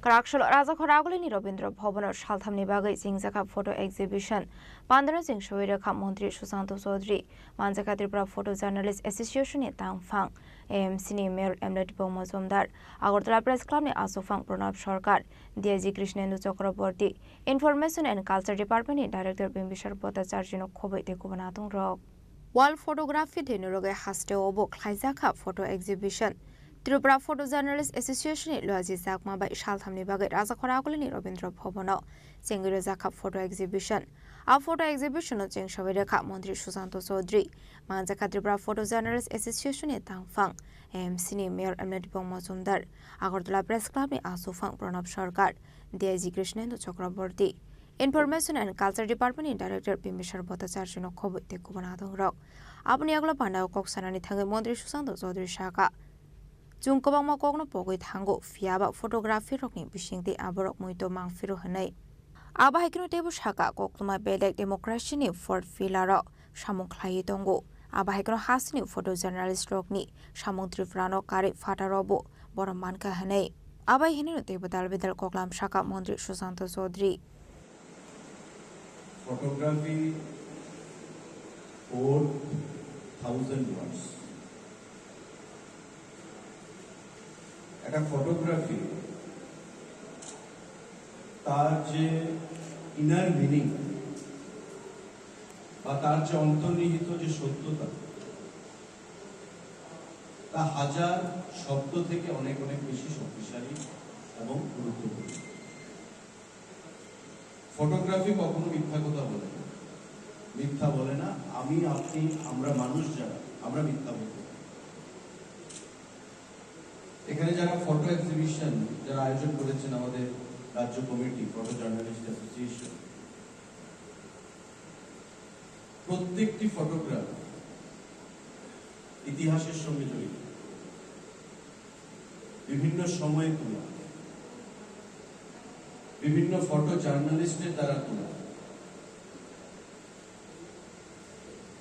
Kwraksalo Raja Khoragulini Rabindra Bhavan o salthamni bagwi chengjakha photo exhibition. Pandano chengsawi rwkha Montri Susanto Chaudhary, manjakha Tripura Photo Journalist Association ni tangphang, A M C ni Mayor Emla Dipok Mojumdar, Agartala Press Club ni achukphang Pranab Sarkar, D I G Krishnendu Chakraborty, Information and Culture Department ni Director Bimbisar Bhattacharya no khobwi tei kubun atung rok. World Photography Day ni rwgwi hasteo bo khlaijakha photo exhibition. Tripura Photo Journalist Association ni Luaji Chakma bai salthamni bagwi Raja Khoragulini Rabindra Bhavan o chengwi rwjakha photo exhibition. A photo exhibition o chengsawi rwkha Montri Susanto Chaudhary, manjakha Tripura Photo Journalist Association ni tangphang, A M C ni Mayor Emla Dipok Mojumdar, Agartala Press Club ni achukphang Pranab Sarkar, D I G Krishnendu Chakraborty, Information and Culture Department ni Director Bimbisar Bhattacharya no khobwi tei kubun atung rok. Aboni yagulo pandao kok sanani thangwi Montri Susanto Chaudhary sakha, chwng kwbangma kokno pogwi thango, phiya ba photography rokni bisingtwi aborok muito mangphiro hwnwi. Abo hai kheno teibo sakha, koktwma belek democracy ni fourth pillar o samung khlaiwi tongo. Abo hai kheno hasteni photo journalist rokni samung Tripura no karwi phataro bo borom mankha hwnwi. Abo hai hwnwi no teibo dal bedal koklam sakha Montri Susanto Chaudhary. Photography four thousand words. একটা ফটোগ্রাফি, তার যে inner meaning বা তার যে অন্তর্নিহিত যে সত্যতা, তা হাজার শব্দ থেকে অনেক অনেক বেশি শক্তিশালী এবং গুরুত্বপূর্ণ। ফটোগ্রাফি কখনো মিথ্যা কথা বলে না, মিথ্যা বলে না। আমি, আপনি, আমরা মানুষ যারা, আমরা মিথ্যা বলতে পারি। এখানে যারা ফটো এক্সিবিশন যারা আয়োজন করেছেন, আমাদের রাজ্য কমিটি, ফটো জার্নালিস্ট অ্যাসোসিয়েশন, প্রত্যেকটি ফটোগ্রাফ ইতিহাসের সঙ্গে জড়িত। বিভিন্ন সময়ে তোলা, বিভিন্ন ফটো জার্নালিস্টের দ্বারা তোলা,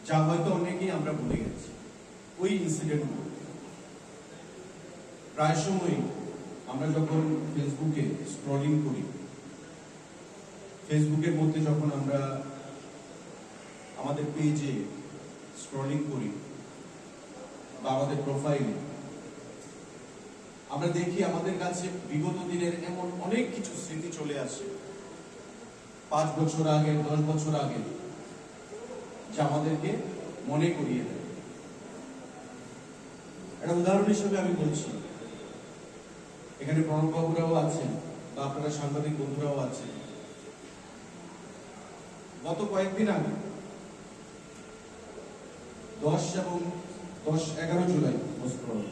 যা হয়তো অনেকেই আমরা ভুলে গেছি। ওই ইনসিডেন্টগুলো প্রায় সময় আমরা যখন ফেসবুকে স্ক্রলিং করি, ফেসবুকের মধ্যে যখন আমরা আমাদের পেজে স্ক্রলিং করি বা আমাদের প্রোফাইলে, আমরা দেখি আমাদের কাছে বিগত দিনের এমন অনেক কিছু স্মৃতি চলে আসে, পাঁচ বছর আগে, দশ বছর আগে, যা আমাদেরকে মনে করিয়ে দেয়। একটা উদাহরণ হিসেবে আমি বলছি, এখানে প্রণববাবুরাও আছেন বা আপনারা সাংবাদিক বন্ধুরাও আছেন। গত কয়েকদিন আগে, দশ এবং দশ এগারো জুলাই, most probably,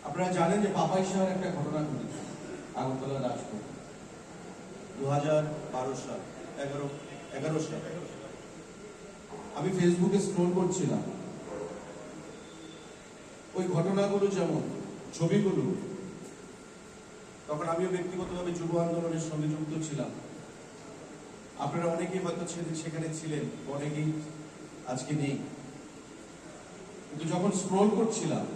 আপনারা জানেন যে পাপাই শাহর একটা ঘটনা ঘটেছে আগরতলা রাজপথে দু হাজার বারো সাল, এগারো, এগারো সাল। আমি ফেসবুকে স্ক্রল করছিলাম, ওই ঘটনাগুলো যেমন, ছবিগুলো, তখন আমিও ব্যক্তিগতভাবে যুব আন্দোলনের সঙ্গে যুক্ত ছিলাম। আপনারা অনেকেই হয়তো সেদিন সেখানে ছিলেন, অনেকেই আজকে নেই। কিন্তু যখন স্ক্রল করছিলাম,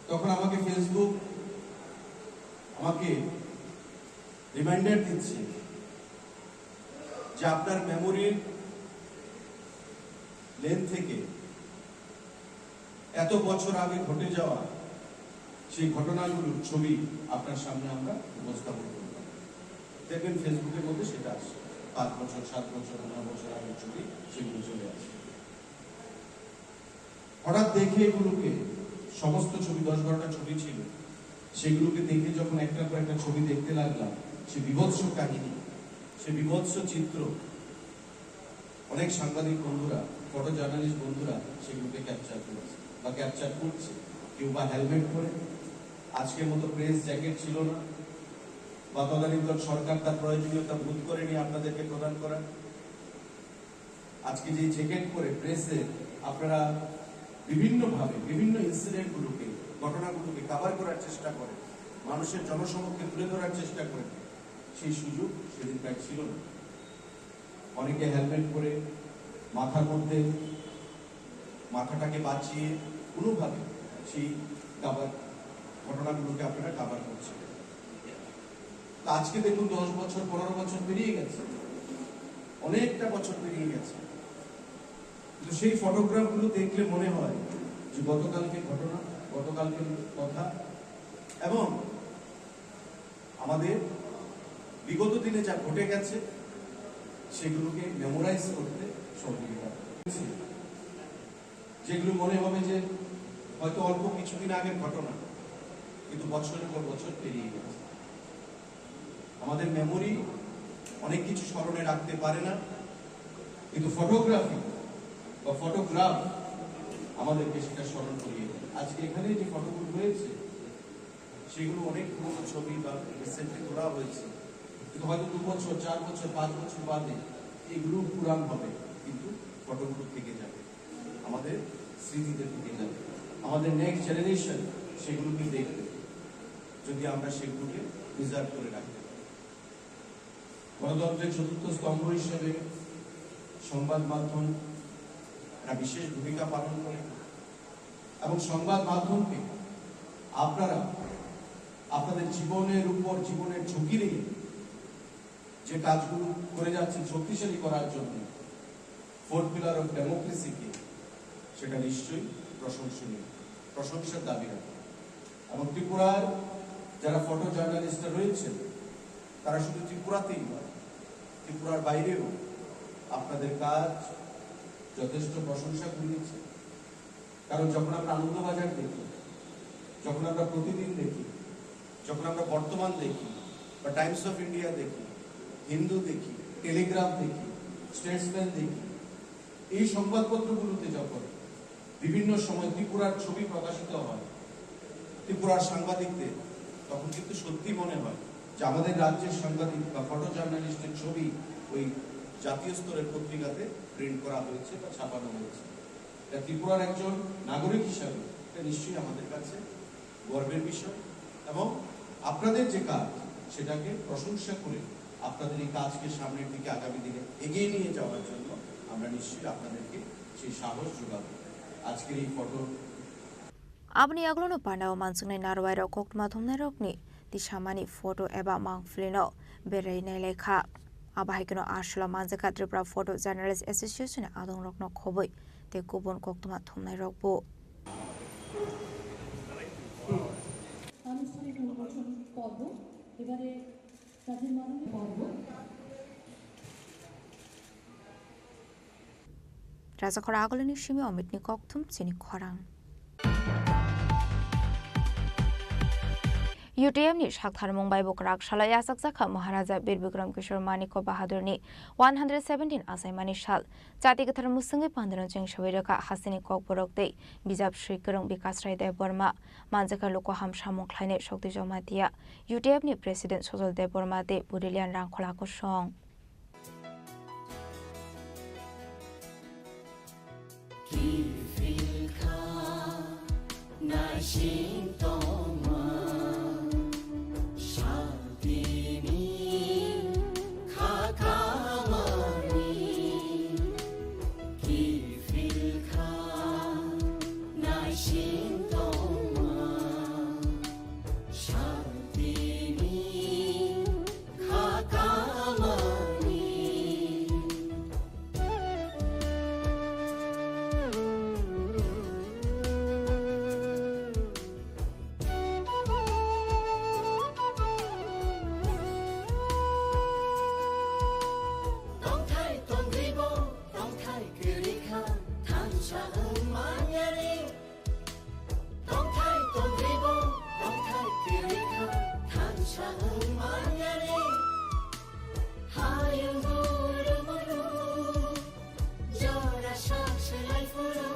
তখন আমাকে ফেসবুক আমাকে রিমাইন্ডার দিচ্ছে যে আপনার মেমোরির লেন থেকে এত বছর আগে ঘটে যাওয়া সেই ঘটনাগুলোর ছবি আপনার সামনে আমরা উপস্থাপন করলাম। দেখবেন ফেসবুকের মধ্যে সেটা আসে, পাঁচ বছর, সাত বছর, নয় বছর আগের ছবি সেগুলো চলে আসে। হঠাৎ দেখে এগুলোকে, সমস্ত ছবি, দশ বারোটা ছবি ছিল, সেগুলোকে দেখে যখন একটার পর একটা ছবি দেখতে লাগলাম, সে বিভৎস কাহিনী, সে বিভৎস চিত্র, অনেক সাংবাদিক বন্ধুরা, ফটো জার্নালিস্ট বন্ধুরা সেগুলোকে ক্যাপচার করেছে বা ক্যাপচার করছে। কেউ বা হেলমেট পরে, আজকের মতো প্রেস জ্যাকেট ছিল না, বা তদানীন্তন সরকার তার প্রয়োজনীয়তা বোধ করেনি আপনাদেরকে প্রদান করার। আজকে যে জ্যাকেট পরে প্রেসে আপনারা বিভিন্নভাবে বিভিন্ন ইনসিডেন্টগুলোকে, ঘটনাগুলোকে কভার করার চেষ্টা করেন, মানুষের জনসমক্ষে তুলে ধরার চেষ্টা করেন, সেই সুযোগ সেদিনকার ছিল না। অনেকে হেলমেট পরে মাথার মধ্যে মাথাটাকে বাঁচিয়ে কোনোভাবে সেই কভার, ঘটনাগুলোকে আপনারা কভার করছিলেন। তা আজকে দেখুন, দশ বছর, পনেরো বছর পেরিয়ে গেছে, অনেকটা বছর পেরিয়ে গেছে, কিন্তু সেই ফটোগ্রাফগুলো দেখলে মনে হয় যে গতকালকে ঘটনা, গতকালকে কথা, এবং আমাদের বিগত দিনে যা ঘটে গেছে সেগুলোকে মেমোরাইজ করতে সহযোগিতা করছে। যেগুলো মনে হবে যে হয়তো অল্প কিছুদিন আগের ঘটনা, কিন্তু বছরের পর বছর পেরিয়ে গেছে। আমাদের মেমোরি অনেক কিছু স্মরণে রাখতে পারে না, কিন্তু ফটোগ্রাফি বা ফটোগ্রাফ আমাদেরকে সেটা স্মরণ করিয়ে দেয়। আজকে এখানে যে ফটোগুলো রয়েছে, সেগুলো অনেক পুরোনো ছবি বা রিসেন্টলি তোলা হয়েছে, কিন্তু হয়তো দু বছর, চার বছর, পাঁচ বছর বাদে এগুলো পুরান হবে, কিন্তু ফটোগুলো থেকে যাবে, আমাদের স্মৃতিতে থেকে যাবে। আমাদের নেক্সট জেনারেশন সেগুলোকে দেখবে, যদি আমরা সেগুলোকে প্রিজার্ভ করে রাখতে পারি। গণতন্ত্রের চতুর্থ স্তম্ভ হিসেবে সংবাদ মাধ্যম একটা বিশেষ ভূমিকা পালন করে, এবং সংবাদ মাধ্যমকে আপনারা আপনাদের জীবনের উপর, জীবনের ঝুঁকি নিয়ে যে কাজগুলো করে যাচ্ছেন শক্তিশালী করার জন্য ফোর্থ পিলার অফ ডেমোক্রেসিকে, সেটা নিশ্চয়ই প্রশংসনীয়, প্রশংসার দাবি রাখে। এবং ত্রিপুরার যারা ফটো জার্নালিস্টরা রয়েছেন, তারা শুধু ত্রিপুরাতেই নয়, ত্রিপুরার বাইরেও আপনাদের কাজ যথেষ্ট প্রশংসা কুড়িয়েছে। কারণ যখন আমরা আনন্দবাজার দেখি, যখন আমরা প্রতিদিন দেখি, যখন আমরা বর্তমান দেখি, বা টাইমস অফ ইন্ডিয়া দেখি, হিন্দু দেখি, টেলিগ্রাফ দেখি, স্টেটসম্যান দেখি, এই সংবাদপত্রগুলোতে যখন বিভিন্ন সময় ত্রিপুরার ছবি প্রকাশিত হয়, ত্রিপুরার সাংবাদিকদের, তখন কিন্তু সত্যি মনে হয় যে আমাদের রাজ্যের সাংবাদিক বা ফটো জার্নালিস্টের ছবি ওই জাতীয় স্তরের পত্রিকাতে প্রিন্ট করা হয়েছে বা ছাপানো হয়েছে। এটা ত্রিপুরার একজন নাগরিক হিসাবে এটা নিশ্চয়ই আমাদের কাছে গর্বের বিষয়, এবং আপনাদের যে কাজ, সেটাকে প্রশংসা করে আপনাদের এই কাজকে সামনের দিকে আগামী দিনে এগিয়ে নিয়ে যাওয়ার জন্য আমরা নিশ্চয়ই আপনাদেরকে সেই সাহস যোগাবো। আজকের এই photo Aboni yagulono pandao mansuknai narwai rok koktma thumnai rokni tisamani photo eba mangphlino berai nailai kha. Abo hai kheno aswla manjakha Tripura Photo Journalist Association ni adongrokno khobwi tei kubun koktma thumnai rokbo. আনুষ্ঠানিক উন্মোচন পর্ব। এবারে তাদের মাননীয় পর্ব। Rajakhor agulini simi Omitni kokthum chini khorang. U T M ni saktharmung bai bo kwrak salo yachakjakha Maharaja Bir Bikram Kishore Manikya Bahadurni one hundred seventeen achaimani sal. Chati kwthar mwswngwi pandano chengsawi rwkha hasteni kokborok tei bijap swi kwrwng Bikas Rai Debbarma. Manjakha luku ham samung khlainai Shakti Jamatia, U T F ni President Sojol Debbarma tei Budilian Rangkhola Kosong. Kiphilkha naising tongma, santini khakamani. Kiphilkha naising tongma, santini khakamani. Tongthai tongribo, tongthai kwrwikha, thansa wng manyani. Tongthai tongribo, tongthai kwrwikha, thansa wng manyani. Hayung guru muru, jora sak selai phuru.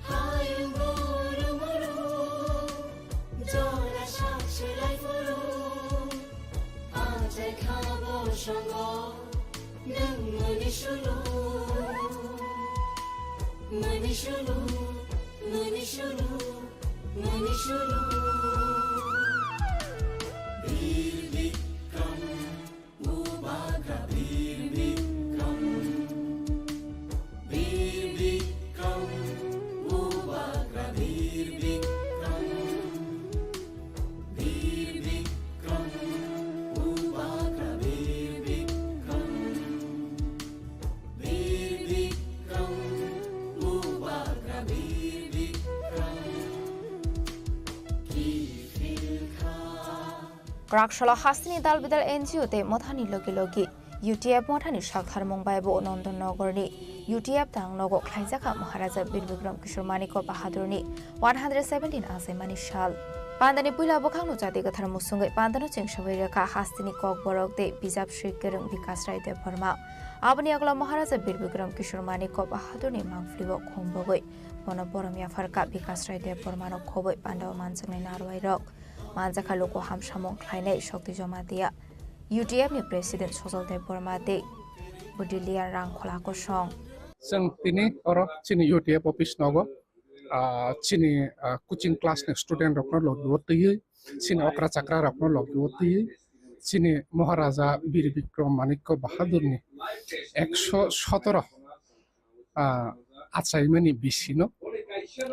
Hayung guru muru, jora sak selai phuru. Achai khabo songo. Nwng mani sulu, mani sulu, mani sulu, mani sulu. Bir Bikram, Bubagra Bir Bikram, Bir Bikram, Bubagra Bir Bikram. Bir Bikram, Bubagra Bir Bikram. Bir Bikram, Bubagra Bir Bikram. Kiphilkha. Kwrak salo hasteni dal bidal N G O tei mothani logi logi. U T F mothani saktharmung bai bo Nondon Nogorni U T F tang nogo khlaijakha Maharaja Bir Bikram Kishore Manikya Bahadurni one hundred seventeen achaimani sal. Pandani puila bwkhakno chati kwthar musungwi pandano chengsawi rwkha hasteni kokborok tei bijap swi kwrwng Bikas Rai Debbarma. Aboni yagulo Maharaja Bir Bikram Kishore Manikya Bahadurni mangphlio khumbogwi bono borom yapharkha Bikas Rai Debbarmano khobwi pandao manjaknai narwairok. Manjakha luku hamsamung khlainai Shakti Jamatia, U T F ni President Sojol Debbarma tei Budilian Rangkhola Kosong. Chwng tini oro chini U T F office nogo, ah, chini, ah, coaching class ni student rokno logi o twiwi, chini okra chakra rokno logi o twiwi, chini Maharaja Bir Bikram Manikya Bahadurni ekso sotoro ah, achaimani bisino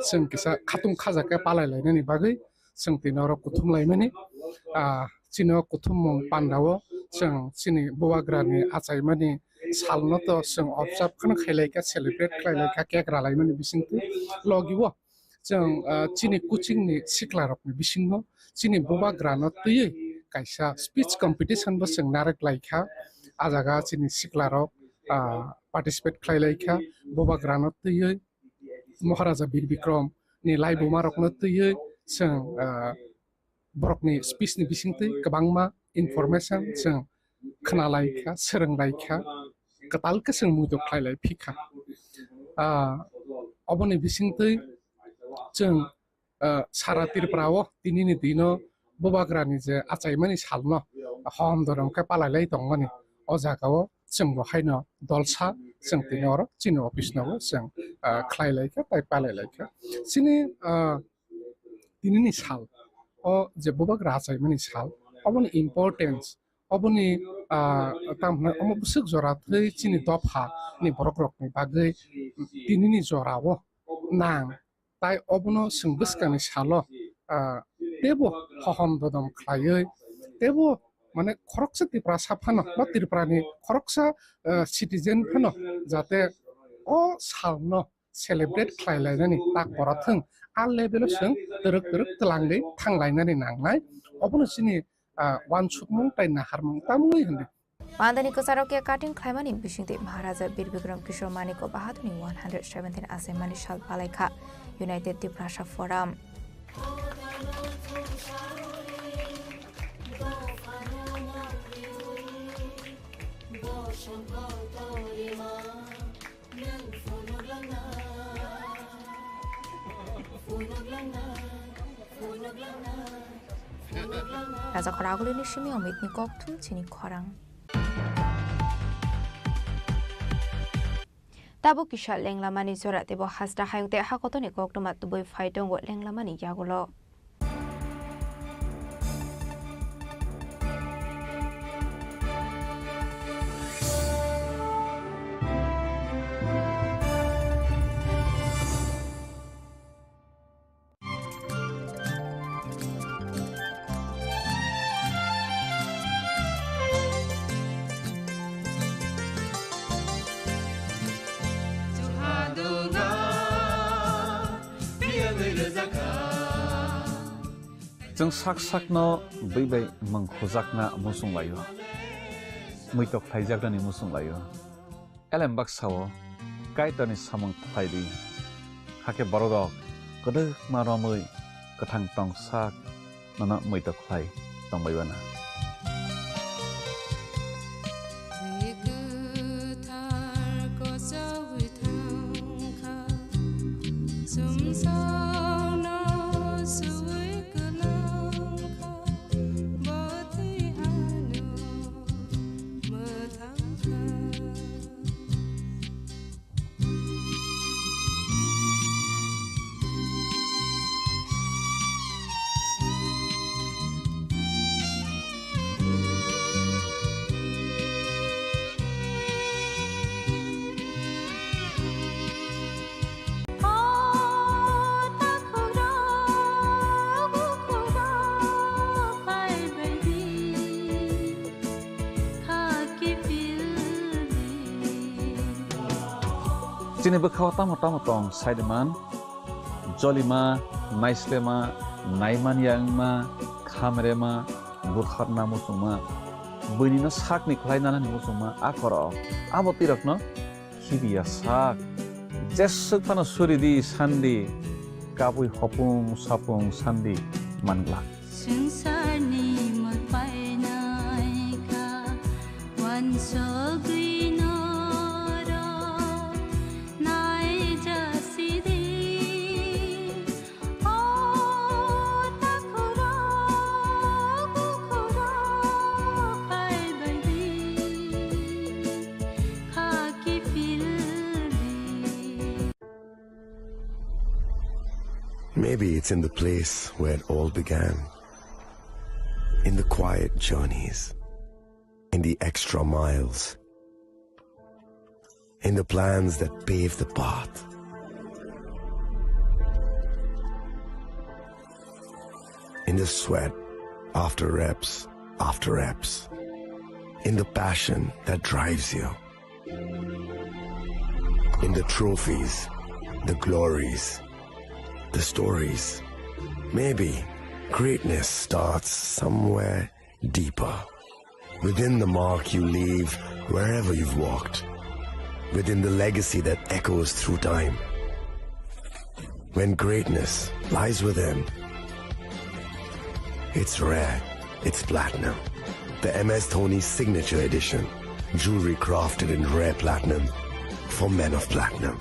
chwng kisa khatung khaja khe palai lainani bagwi chwng tini oro kuthum laimani. Ah, chini o kuthumung pandao chwng chini bubagrani achaimani salno to chwng observe kheno khailai kha, celebrate khlailai kha, cake ralaimani bisingtwi logi o chwng, ah, chini coaching ni sikla rok ni bisingo chini bubagra no twiwi kaisa speech competition bo chwng narwk lai kha. Ah jaga chini sikla rok, ah, participate khlai lai kha, bubagra no twiwi Maharaja Bir Bikram ni laibuma rok no twiwi chwng, ah, borokni speech ni bisingtwi kwbangma information chwng khna lai kha, swrwng lai kha, kwtal khe chwng muitu khlai lai phi kha. Ah, oboni bisingtwi chwng, ah, sara Tripura o tinini dino bubagrani je achaimani salno hom dorom khe palai lai tongmani, o jaga o chwng bo haino dolsa chwng tini oro chini office no bo chwng, ah, khlai lai kha, tai palai lai kha. Chini, ah, tinini sal, o je bubagra achaimani sal, oboni importance, oboni, ah, tamo hwnai omo bwswk jora thwi chini dopha ni borok rokni bagwi tinini jora o nang, tai obono chwng bwskangni salo, ah, teibo hohom dodom khlaiwi, teibo mane khoroksa Tiprasa phano ba Tripurani khoroksa, ah, citizen phano jate o salno celebrate khlai lainani tak bora thwng, a level o chwng twrwk twrwk twlangwi thang lainani nangnai. Obono chini, ah, uansukmung tai naharmung tamwi hwnwi. Pandani kwcharok ya cutting khlaimani bisingtwi Maharaja Bir Bikram Kishore Manikya Bahadurni one hundred seventeen achaimani sal palaikha United Tiprasa Forum. Raja Khoragulini simi Omitni kokthum chini khorang. Tabuk kisa lenglamani jora teibo hasta hayung tei hakotorni koktwma tubui phai tongo lenglamani yagulo. Chwng sak sakno bwi bai mwng hujakna muchung laio, muitok khlaijaknani muchung laio. Elem baksa-o Kaitorni samung khlai di, hakhe borok rok kwdwkma romwi kwthang tong sak nono muitok khlai tongbai bana. Bwi kwthar kochogwi thangkha, chumsokno suwi kwlangkha, bo twi ano mwthangkha. Chini bwkhao tamo tamo tong, saidiman, jolima, naislema, naimanya wngma, khamrema, butharna muchungma, buinino sakni khlai nanani muchungma, a korok, abo twirokno khibiya sak. Jeswk phano suri di, san di, kabui hopung sapung san di, man glak. Swngcharni mor painai kha, uansugwi norok naijasidi. O takhurok, bukhurok, phaibaidi, khaki phildi. Maybe it's in the place where it all began. In the quiet journeys. In the extra miles. In the plans that pave the path. In the sweat after reps after reps. In the passion that drives you. In the trophies, the glories, The stories. Maybe greatness starts somewhere deeper. Within the mark you leave wherever you've walked. Within the legacy that echoes through time. When greatness lies within, it's rare, it's platinum. The M S Dhoni Signature Edition. Jewelry crafted in rare platinum for men of platinum.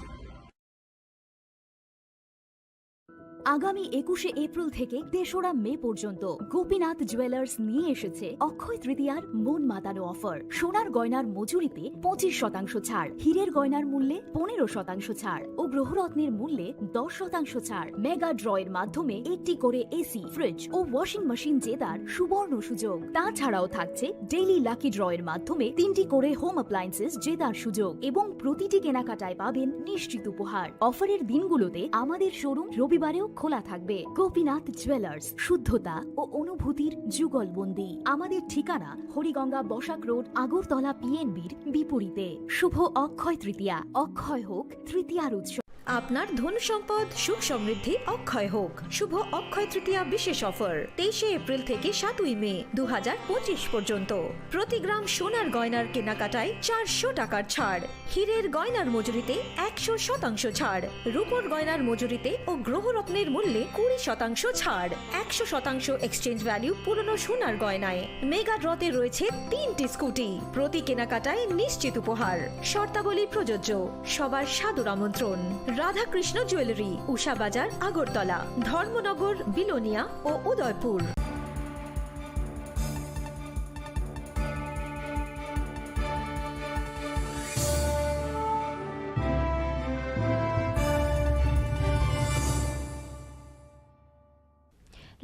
আগামী একুশে এপ্রিল থেকে তেসরা মে পর্যন্ত গোপীনাথ জুয়েলার্স নিয়ে এসেছে অক্ষয় তৃতীয়ার মন মাতানো অফার। সোনার গয়নার মজুরিতে পঁচিশ শতাংশ ছাড়, হীরের গয়নার মূল্যে পনেরো শতাংশ ছাড় ও গ্রহরত্নের মূল্যে দশ শতাংশ ছাড়। মেগা ড্রয়ের মাধ্যমে একটি করে এসি, ফ্রিজ ও ওয়াশিং মেশিন জেতার সুবর্ণ সুযোগ। তাছাড়াও থাকছে ডেইলি লাকি ড্রয়ের মাধ্যমে তিনটি করে হোম অ্যাপ্লায়েন্সেস জেতার সুযোগ এবং প্রতিটি কেনাকাটায় পাবেন নিশ্চিত উপহার। অফারের দিনগুলোতে আমাদের শোরুম রবিবারেও খোলা থাকবে। গোপীনাথ জুয়েলার্স, শুদ্ধতা ও অনুভূতির যুগলবন্দি। আমাদের ঠিকানা হরিগঙ্গা বসাক রোড, আগরতলা পিএনবির বিপরীতে। শুভ অক্ষয় তৃতীয়া, অক্ষয় হোক তৃতীয়ার উৎসব। আপনার ধন সম্পদ সুখ সমৃদ্ধি অক্ষয় হোক। শুভ অক্ষয় তৃতীয়া বিশেষ অফার, তেইশে এপ্রিল থেকে সাতই মে দু হাজার পঁচিশ পর্যন্ত। প্রতি গ্রাম সোনার গয়নার কেনাকাটায় চারশো টাকার ছাড়, হীরের গয়নার মজুরিতে একশো শতাংশ ছাড়, রূপোর গয়নার মজুরিতে ও গ্রহরত্নের মূল্যে কুড়ি শতাংশ ছাড়, একশো শতাংশ এক্সচেঞ্জ ভ্যালু পুরনো সোনার গয়নায়। মেগা ড্রতে রয়েছে তিনটি স্কুটি, প্রতি কেনাকাটায় নিশ্চিত উপহার। শর্তাবলী প্রযোজ্য। সবার সাদর আমন্ত্রণ। রাধাকৃষ্ণ জুয়েলারি, উষা বাজার, আগরতলা, ধর্মনগর, বিলোনিয়া ও Udaipur.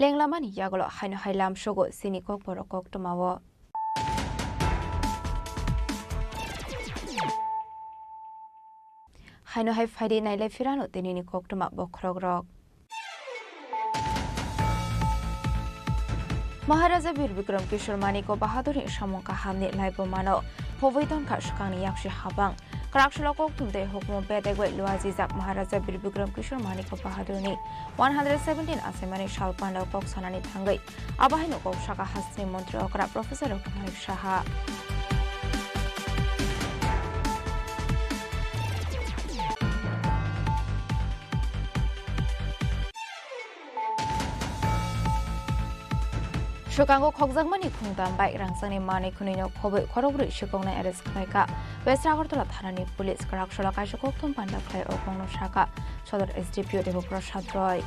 Lenglamani yagulo haino hai lamsogo chini kokborok koktwmao. Haino hai phaidi nailai phirano tinini koktwma bokhorokrok. Maharaja Bir Bikram Kishore Manikya Bahadurni samung kahamni laibumano phobwi tonkha swkangni yaksi habang. Kwraksalo kokthum tei hukumu bedek bai luajijak Maharaja Bir Bikram Kishore Manikya Bahadurni one hundred seventeen achaimani sal pandao kok sanani thangwi. Abo haino kok saka hasteni montri okra Professor Doctor Manik Saha. Swkango khokjakmani khungtam bike rangchakni manwi khwnwino khobwi khorokbrwi swkoknai arrest khlaikha. West Agartala thanani police kwraksalo kaisa kokthum panda khlai o kokno sakha Sodor S D P O Debaprasad Roy.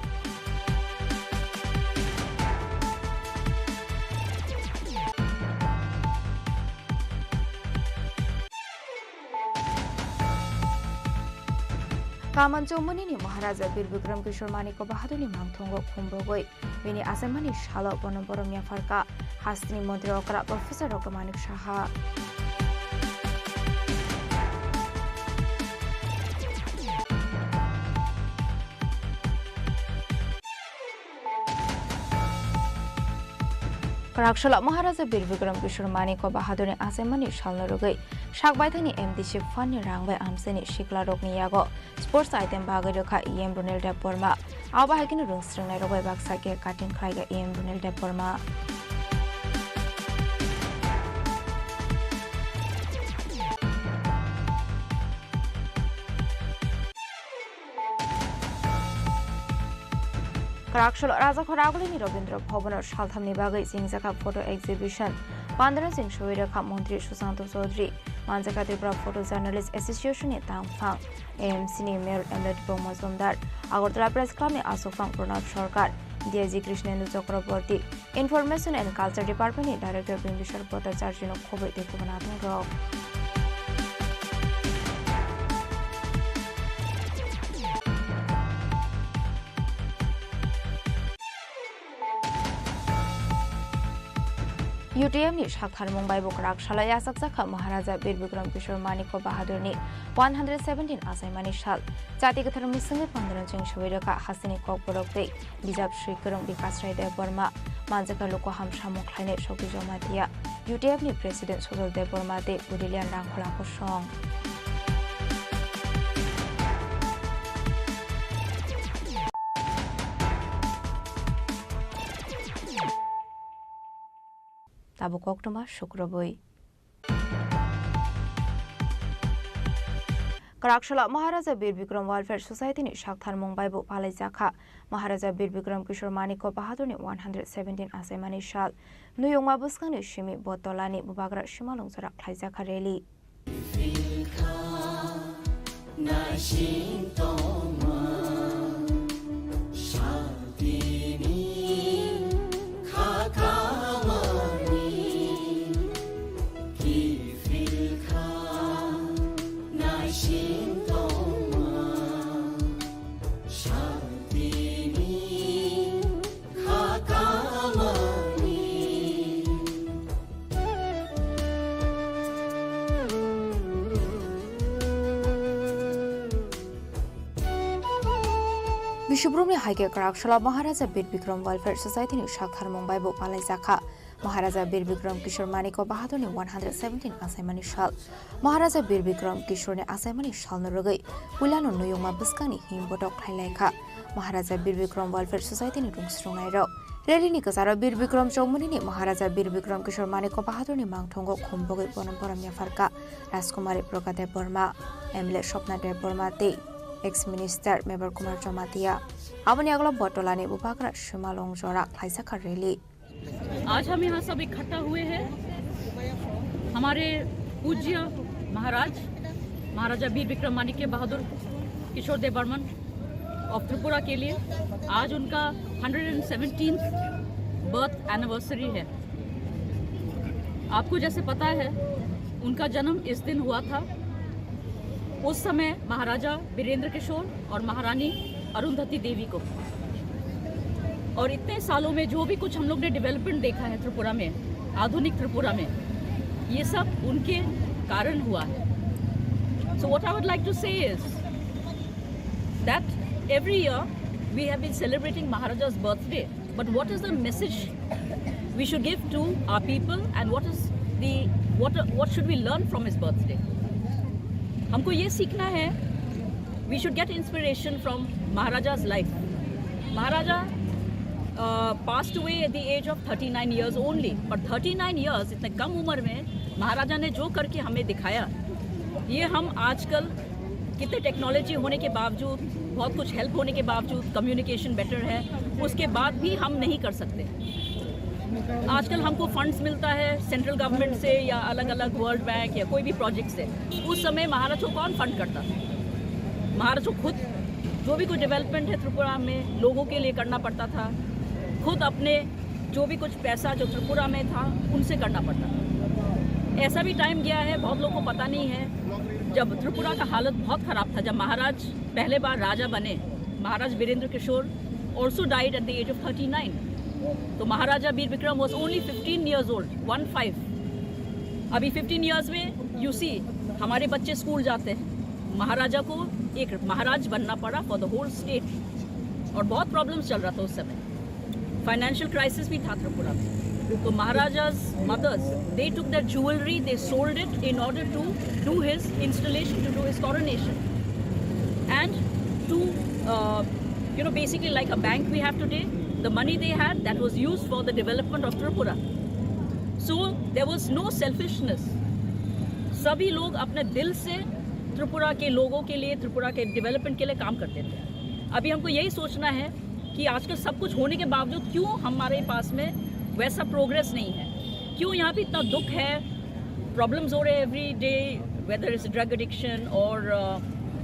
Kaman Chowmwnini Maharaja Bir Bikram Kishore Manikya Bahadurni mangthongo khumbogwi bini achaimani salo bono borom yapharkha hasteni montri okra Professor Doctor Manik Saha. Kwraksalo Maharaja Bir Bikram Kishore Manikya Bahadurni achaimani salno rwgwi sak baithangni M D C fund ni rang bai amchaini siklarokni yago sports item bagwi rwkha E M Runil Debbarma. Abo hai kheno rwngsrwngnairok bai baksa cake cutting khlaikha E M Runil Debbarma. Kwraksalo Rajakhor Agulini Rabindra Bhavan o salthamni bagwi chengjakha photo exhibition. Pandra cheng soi rwkha Montri Sushanta Chaudhary, manjakha Tripura Photo Journalist Association ni tangphang, A M C ni Mayor Emeritus Bongma Jomdar, Agartala Press Club ni aswkphang Pranab Sarkar, D I G Krishnendu Chakraborty, Information and Culture Department ni Director Bimbisar Bhattacharjee no khobwi tei kubun athongrok. U T M ni saktharmung bai bo kwrak salai yachakjakha Maharaja Bir Bikram Kishore Manikya Bahadurni one hundred seventeen achaimani sal. Chati kwthar mwswngwi pandra cheng soi rwkha hasteni kokborok tei bijap swi kwrwng Bikas Rai Debbarma, manjakha luku ham samung khlainai Sokti Jamatia, U T F ni President Sujal Debbarma tei Udilian Rangkhola Kosong. Tabuk koktwma sukrubui. Kwraksala Maharaja Bir Bikram Welfare Society ni saktharmung bai bo palaijak kha. Maharaja Bir Bikram Kishore Manikya Bahadur ni one hundred seventeen achaimani sal. Nuyungma bwskangni simi Botolani bubagra simalwng jora khlaijak kha rally. Bisubrumni hai khe Kwraksala Maharaja Bir Bikram Welfare Society ni saktharmung bai bo palaijak kha. Maharaja Bir Bikram Kishore Manikya Bahadur ni one hundred seventeen achaimani sal. Maharaja Bir Bikram Kishore ni achaimani salno rwgwi puilano nuyungma bwskangni him botok khlai lai kha. Maharaja Bir Bikram Welfare Society ni rwngsrwngnai rok. Rally ni kwcharo Bir Bikram Chowmani ni Maharaja Bir Bikram Kishore Manikya Bahadur ni mangthongo khumbogwi borom borom yaphar kha Rajkumari Praga Debbarma, M L A Swapna Debbarma tei ex minister Mebar Kumar Jamatia. Aboni agolo Botolani bubagra simalwng jora khlaijak kha rally. आज हम यहाँ सब इकट्ठा हुए हैं हमारे पूज्य महाराज, महाराजा वीर विक्रम माणिक्य बहादुर किशोर देव बर्मन of त्रिपुरा के लिए। आज उनका hundred and seventeenth birth anniversary है। आपको जैसे पता है, उनका जन्म इस दिन हुआ था। उस समय महाराजा वीरेंद्र किशोर और महारानी अरुंधति देवी को। और इतने सालों में जो भी कुछ हम लोग ने डेवलपमेंट देखा है त्रिपुरा में, आधुनिक त्रिपुरा में, ये सब उनके कारण हुआ है। So what I would like to say is that every year we have been celebrating Maharaja's birthday, but what is the message we should give to our people, and what is the, what, what should we learn from his birthday? हमको ये सीखना है, we should get inspiration from Maharaja's life. Maharaja uh, passed away at the age of thirty nine years only, but thirty nine years, इतने कम उम्र में महाराजा ने जो करके हमें दिखाया, ये हम आजकल कितने टेक्नोलॉजी होने के बावजूद, बहुत कुछ हेल्प होने के बावजूद, कम्युनिकेशन बेटर है, उसके बाद भी हम नहीं कर सकते। आजकल हमको फंड्स मिलता है सेंट्रल गवर्नमेंट से या अलग-अलग वर्ल्ड बैंक या कोई भी प्रोजेक्ट से। उस समय महाराज को कौन फंड करता था? महाराज को खुद जो भी कोई डेवलपमेंट है त्रिपुरा में, लोगों के लिए करना पड़ता था। खुद अपने जो भी कुछ पैसा जो त्रिपुरा में था, उनसे करना पड़ता था। ऐसा भी टाइम गया है, बहुत लोगों को पता नहीं है, जब त्रिपुरा का हालत बहुत खराब था, जब महाराज पहले बार राजा बने, महाराज वीरेंद्र किशोर also died at the age of thirty nine. तो Maharaja Bir Bikram was only fifteen years old, one five. अभी फिफ्टीन ईयर्स में, यू सी, हमारे बच्चे स्कूल जाते हैं। महाराजा को एक महाराज बनना पड़ा for the whole state, और बहुत प्रॉब्लम्स चल रहा था उस समय। फाइनेंशियल क्राइसिस भी था त्रिपुरा में। तो Maharaja's mother's, they took their jewelry, they sold it in order to do his installation, to do his coronation. And to, uh, you know, basically like a bank we have today, the money they had, that was used for the development of Tripura. So there was no selfishness. सभी लोग अपने दिल से त्रिपुरा के लोगों के लिए, त्रिपुरा के डेवलपमेंट के लिए काम करते थे। अभी हमको यही सोचना है कि आजकल सब कुछ होने के बावजूद क्यों हमारे पास में वैसा प्रोग्रेस नहीं है, क्यों यहाँ पे इतना दुख है, प्रॉब्लम्स हो रहे हैं every day, whether it's drug addiction or, uh,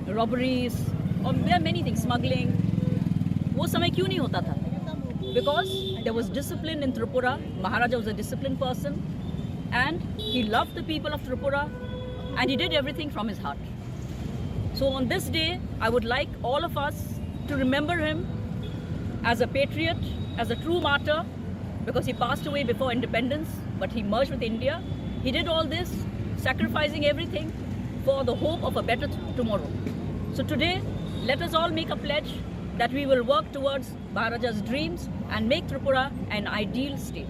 robberies or there are many things, smuggling। वो समय क्यों नहीं होता था? Because there was discipline in Tripura. Maharaja was a disciplined person and he loved the people of Tripura and he did everything from his heart. So on this day, I would like all of us to remember him as a patriot, as a true martyr, because he passed away before independence, but he merged with India. He did all this, sacrificing everything for the hope of a better t-, tomorrow. So today, let us all make a pledge that we will work towards Maharaja's dreams and make Tripura an ideal state.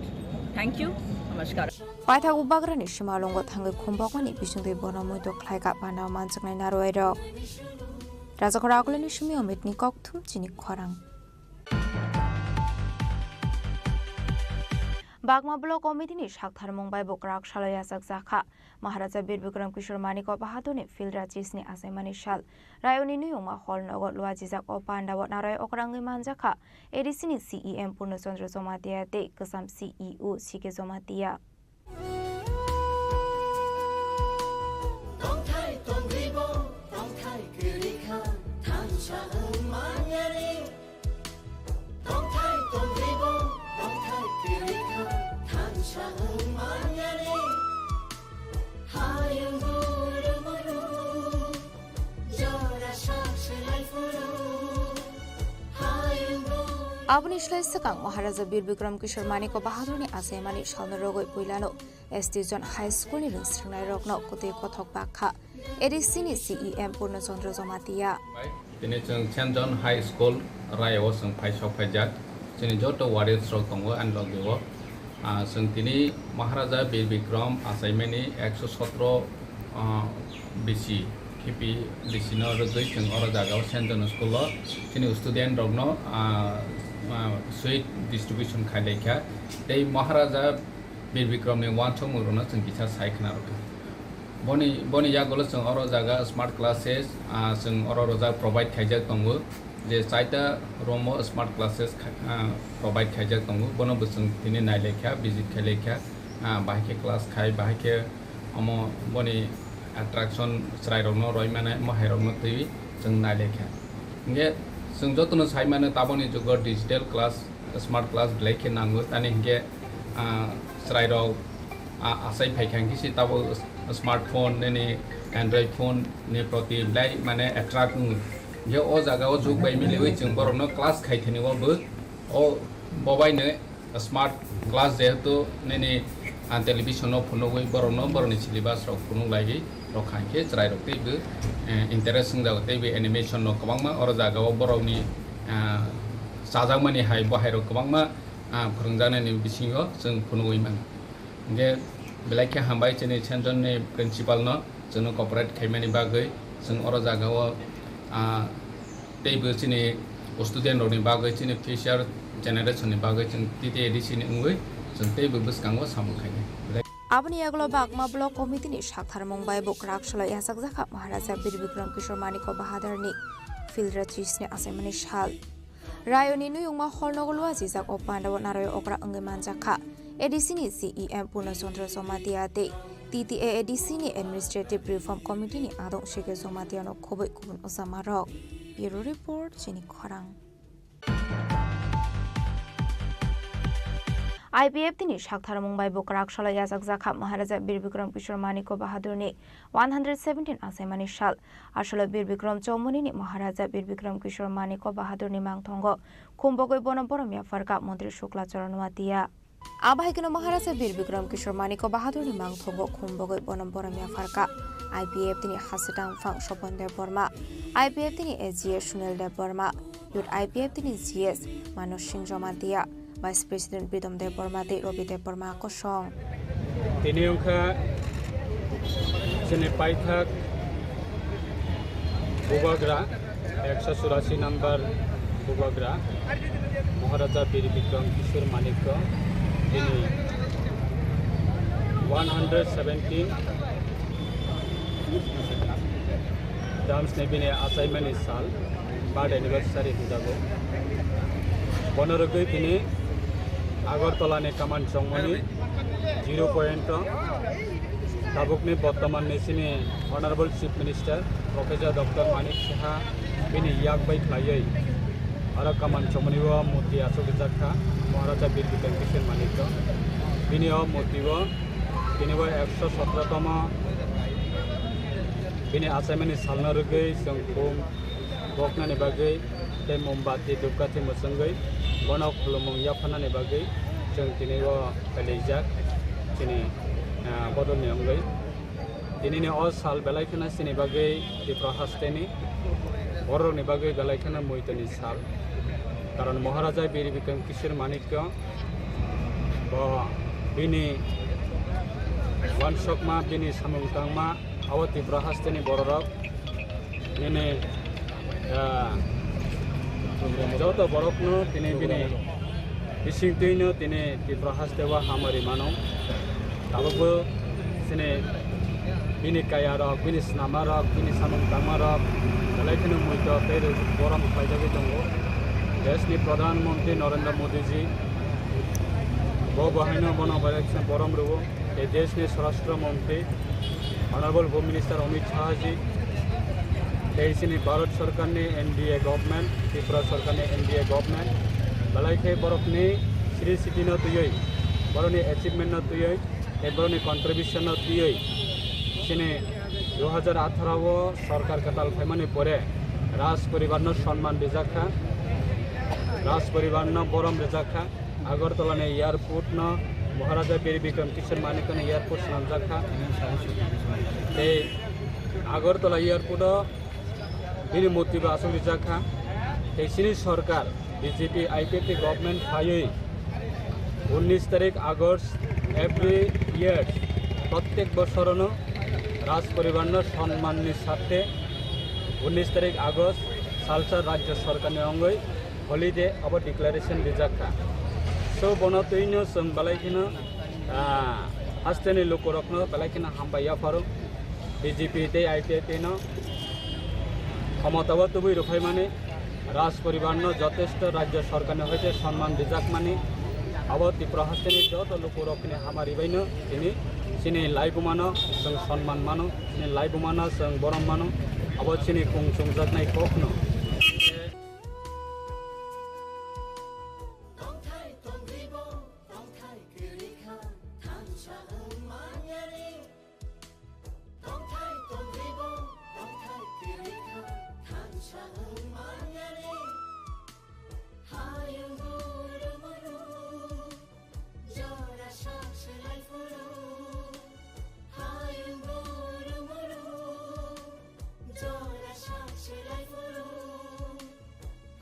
Thank you. Namaskar. Paithak bubagrani simalwngo thangwi khumbokmani bisingtwi bono muitu khlaikha, panda manjaknai narwai rok. Rajakhor Akulani Sumi Omitni kokthum chini khorang. Bagma Block Committee ni saktharmung bai bo kwrak salo yachakjak kha. Maharaja Bir Bikram Kishore Manik Bahadur ni Phil Rachis ni achaimani sal. Rayoni Nuyungma Hall nogo luajijak o pandao naroi okra wngwi manjak kha A D C ni C E M Purno Chandra Jamatia tei kwcham C E O C K Jamatia. Tongthai tongribo, tongthai kwrwi kha, thansa wng manyani. Tongthai tongribo, tongthai kwrwi kha, thansa wng manyani. Hayung buru buru, jora sak swlai phuru. Hayung buru. Aboni slai swkang Maharaja Bir Bikram Kishore Manik Bahadur ni achaimani salno rogwi puilano S T John High School ni rwngsrwngnairokno kwtwi kothok bak kha A D C ni C E M Purno Chandra Jamatia. Tini chwng Saint John High School Raya o chwng phai sok phaijak. Chini joto warriors rok tongo ani logi o. Ah, chwng tini Maharaja Bir Bikram achaimani ekso sotro, ah, bisi khipi bisi no rwgwi chwng oro jaga o Saint John School o chini student rokno, ah, ah, sweet distribution khai lai kha. Tei Maharaja Bir Bikram ni uansukmung rokno chwng kisa sai khna rwkha. Boni, boni yagulo chwng oro jaga smart classes, ah, chwng oro rojak provide khaijak tongo. Je chaita room o smart classes kha-, ah, provide khaijak tongo. Bono bo chwng tini nai lai kha, visit khai lai kha. Ah, bahai khe class khai, bahai khe omo boni attraction chwrai rokno roi mane, mohai rokno twi chwng nai lai kha. Hingke chwng jotono sai mano taboni jugo digital class, smart class belai khe nango, tani hingke, ah, chwrairok, ah, achai phaikha hingke se tabok smartphone nini Android phone ni proti belai mane attract wngo. Hingke o jaga o jug bai miliwi chwng borokno class khai thani o bo, o bobaino smart class jehetu nini, ah, television o phunugwi borokno borokni syllabus rok phunuk laiwi rok kha hingke chwrairok teibo, eh, interest wngjago teibo animation no kwbangma oro jaga o borokni, ah, chajakmani hai bo hai rok kwbangma, ah, phwrwngjaknani bisingo chwng phunugwi mano. Hingke belai khe hambai chini Saint John ni principal no chwngno cooperate khaimani bagwi chwng oro jaga o, ah, teibo chini student rokni bagwi, chini future generation ni bagwi chwng T T A D C ni wngwi chwng teibo bwskango samung khainai. Aboni yagulo Bagma Block Committee ni saktharmung bai bo kwrak salo yachakjak kha Maharaja Bir Bikram Kishore Manik Bahadur ni Phil Rachis ni achaimani sal. Rayoni Nuyungma Hall nogo luajijak o pandao naroi okra wngwi manjak kha. A D C ni C E M Purno Chandra Jamatia tei T T A A D C ni Administrative Reform Committee ni adong C K Jamatia no khobwi kubun ojamarok. Bureau Report, Chini Khorang. I P F T ni saktharmung bai bo kwrak salo yachakjak kha Maharaja Bir Bikram Kishore Manik Bahadur ni one hundred seventeen achaimani sal. Asolo Bir Bikram Chowmoni ni Maharaja Bir Bikram Kishore Manik Bahadur ni mangthongo khumbogwi bono borom yapharkha Montri Shukla Charan Noatia. Abo hai kheno Maharaja Bir Bikram Kishore Manik Bahadur ni mangthongo khumbogwi bono borom yapharkha I P F T ni Hasitang Phang Sopon Deb Borma, I P F T ni A G S Sunil Deb Borma, Youth I P F T ni G S Manos Singh Jamatia, Vice President Pritom Deb Borma tei Robi Deb Borma kosong. Tini wngkha chini paithak Bubagra, ekso churasi number Bubagra, Maharaja Bir Bikram Kishore Manikya, tini one hundred seventeen Dams ni bini achaimani sal, birth anniversary hwnjago. Bono rwgwi tini Agartala ni Kaman Chongmoni zero point o tabukni bortoman ni chini Honorable Chief Minister Professor Doctor Manik Saha bini yak bai khlaiwi aro Kaman Chongmoni o murti achukjak kha Maharaja Bir Bikram Kishore Manikya. Bini o murti o tini bo ekso sotro tomo bini achaimani salno rwgwi chwng khum boknani bagwi tei mombati, dhupkathi mwchwngwi bono khulumung yapharnani bagwi chwng tini o phailaijak chini, ah, bodolni wngwi. Tinini o sal belai kheno chini bagwi Tripura hasteni bororokni bagwi belai kheno muitoni sal. Karon Maharaja Bir Bikram Kishore Manikya bo bini uansukma, bini samung tangma, abo Tripura hasteni bororok nini, ah, joto borokno tini bini Bisingtwino tini Tripura haste o hamari mano. Tabukbo chini bini kaya rok, bini snama rok, bini samung tangma rok, belai kheno muito tei borom khlaijagwi tongo. Deshni Pradhan Mantri Narendra Modi ji, bo bo haino bono belai kheno borom rwo. Tei deshni Swarashtra Mantri Honorable Home Minister Amit Shah ji, tei chini Bharat Sarkarni N D A government, Tripura Sarkarni N D A government, belai khe borokni sri sitino twiwi, borokni achievement no twiwi, tei borokni contribution no twiwi, chini dui hajar atharo o sarkar kwtal phaimani pore Raj poribar no sonman rijak kha, Raj poribar no borom rijak kha. Agartala ni airport no Maharaja Bir Bikram Kishore Manikya ni airport swnamjak kha. Tei Agartala airport o bini murti bo aswk rijak kha. Tei chini sorkar B J P I P F T government phaiwi unnish tarik August every year, prottek bosorono Raj poribar no sonman ni sarthe unnish tarik August salsa rajya sorkar ni ongwi holiday abo declaration rijak kha. So bono twino chwng belai kheno, ah, hasteni lukurokno belai kheno hambai yapharo B J P tei I P F T no khomotao tubui rwphaimani, Raj poribar no jotesto rajya sorkar ni hoite sonman rijakmani, abo Tripura hasteni joto lukurokni hamari baino tini chini laibumano chwng sonman mano, chini laibumano chwng borom mano, abo chini kung chungjaknai kokno. Tongthai tongribo, tongthai kwrwi kha, thansa wng manyani. Tongthai tongribo, tongthai kwrwi kha, thansa wng manyani. Hayung guru muru, jora sak se lai phuru. Hayung guru muru, jora sak se lai phuru.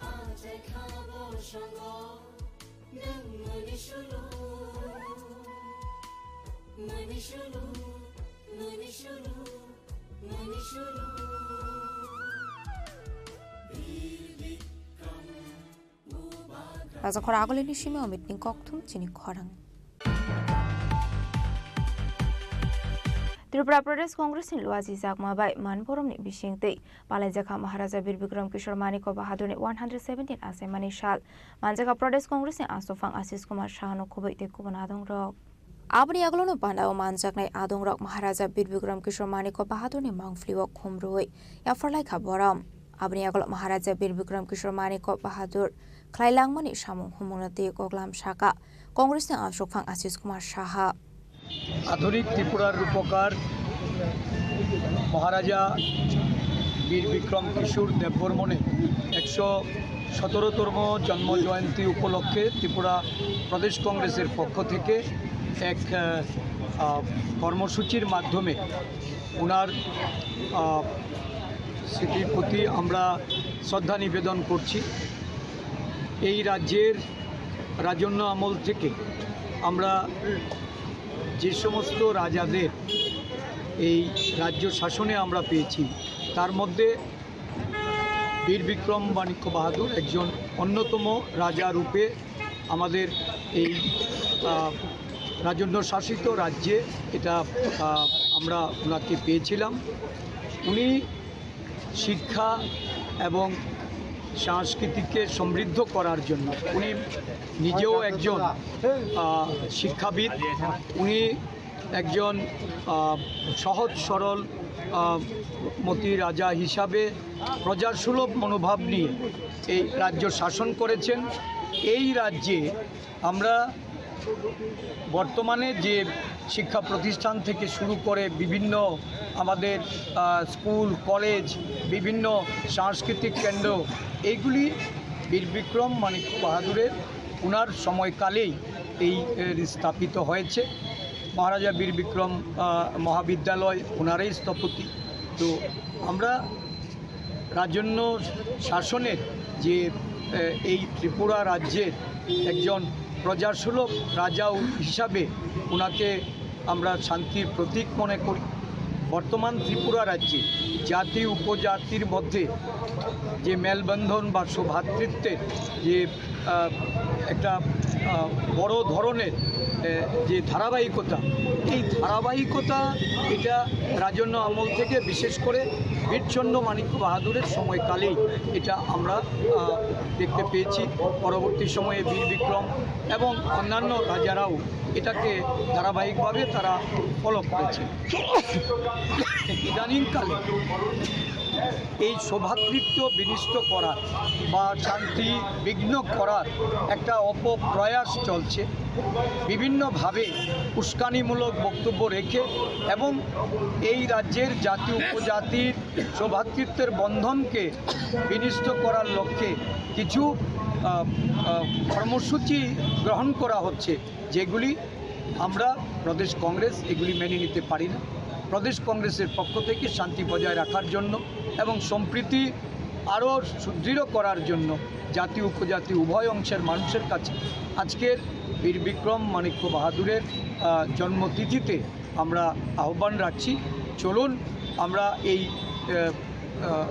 Achai kha bo songo, nwng mani sulu, mani sulu, mani sulu, mani sulu. Rajakhor agulini simi Omitni kokthum chini khorang. Tripura Pradesh Congress ni luaji jakma bai man boromni bisingtwi palaijakha Maharaja Bir Bikram Kishore Manikya Bahadurni one hundred seventeen achaimani sal. Manjakha Pradesh Congress ni aswkphang Ashish Kumar Sahano khubui tei kubun adongrok. Aboni yagulono pandao manjaknai adongrok Maharaja Bir Bikram Kishore Manikya Bahadurni mangphlio khumrwi yapharlaikha borom. Aboni yagulo Maharaja Bir Bikram Kishore Manikya Bahadur khlailangmani samung humungno twi koklam saka Congressni aswkphang Ashish Kumar Saha. আধুনিক ত্রিপুরার রূপকার মহারাজা বীর বিক্রম কিশোর দেববর্মনের একশো সতেরোতম জন্ম জয়ন্তী উপলক্ষে ত্রিপুরা প্রদেশ কংগ্রেসের পক্ষ থেকে এক, আহ, আহ, কর্মসূচির মাধ্যমে ওনার, আহ, স্মৃতির প্রতি আমরা শ্রদ্ধা নিবেদন করছি। এই রাজ্যের রাজন্য আমল থেকে আমরা যে সমস্ত রাজাদের এই রাজ্য শাসনে আমরা পেয়েছি, তার মধ্যে বীর বিক্রম মাণিক্য বাহাদুর একজন অন্যতম রাজা রূপে আমাদের এই, আহ, রাজন্য শাসিত রাজ্যে এটা, আহ, আমরা ওনাকে পেয়েছিলাম। উনি শিক্ষা এবং সংস্কৃতিকে সমৃদ্ধ করার জন্য, উনি নিজেও একজন, আহ, শিক্ষাবিদ, উনি একজন, আহ, সহজ সরল, আহ, মতি রাজা হিসাবে প্রজাসুলভ মনোভাব নিয়ে এই রাজ্য শাসন করেছেন। এই রাজ্যে আমরা বর্তমানে যে শিক্ষা প্রতিষ্ঠান থেকে শুরু করে বিভিন্ন আমাদের, আহ, স্কুল, কলেজ, বিভিন্ন সাংস্কৃতিক কেন্দ্র, এইগুলি বীর বিক্রম মাণিক্য বাহাদুরের, ওনার সময়কালেই এই, এ, স্থাপিত হয়েছে। মহারাজা বীর বিক্রম, আহ, মহাবিদ্যালয় ওনারাই স্থপতি। তো আমরা রাজন্য শাসনের যে, এ, এই ত্রিপুরা রাজ্যের একজন প্রজাসুলভ রাজা হিসাবে ওনাকে আমরা শান্তির প্রতীক মনে করি। বর্তমান ত্রিপুরা রাজ্যে জাতি উপজাতির মধ্যে যে মেলবন্ধন বা সৌভ্রাতৃত্বের যে, আহ, একটা, আহ, বড় ধরনের, আহ, যে ধারাবাহিকতা, এই ধারাবাহিকতা এটা রাজন্য আমল থেকে, বিশেষ করে বীরচন্দ্র মাণিক্য বাহাদুরের সময়কালেই এটা আমরা, আহ, দেখতে পেয়েছি। পরবর্তী সময়ে বীর বিক্রম এবং অন্যান্য রাজারাও এটাকে ধারাবাহিকভাবে তারা ফলো করেছে। ইদানিংকালে এই সৌভ্রাতৃত্ব বিনষ্ট করার বা শান্তি বিঘ্ন করার একটা অপপ্রয়াস চলছে। বিভিন্নভাবে উস্কানিমূলক বক্তব্য রেখে এবং এই রাজ্যের জাতি উপজাতির সৌভ্রাতৃত্বের বন্ধনকে বিনষ্ট করার লক্ষ্যে কিছু, আহ, আহ, কর্মসূচি গ্রহণ করা হচ্ছে, যেগুলি আমরা প্রদেশ কংগ্রেস এগুলি মেনে নিতে পারি না। প্রদেশ কংগ্রেসের পক্ষ থেকে শান্তি বজায় রাখার জন্য এবং সম্প্রীতি আরও সুদৃঢ় করার জন্য জাতি উপজাতি উভয় অংশের মানুষের কাছে আজকের বীর বিক্রম মাণিক্য বাহাদুরের, আহ, জন্মতিথিতে আমরা আহ্বান রাখছি। চলুন আমরা এই, আহ, আহ,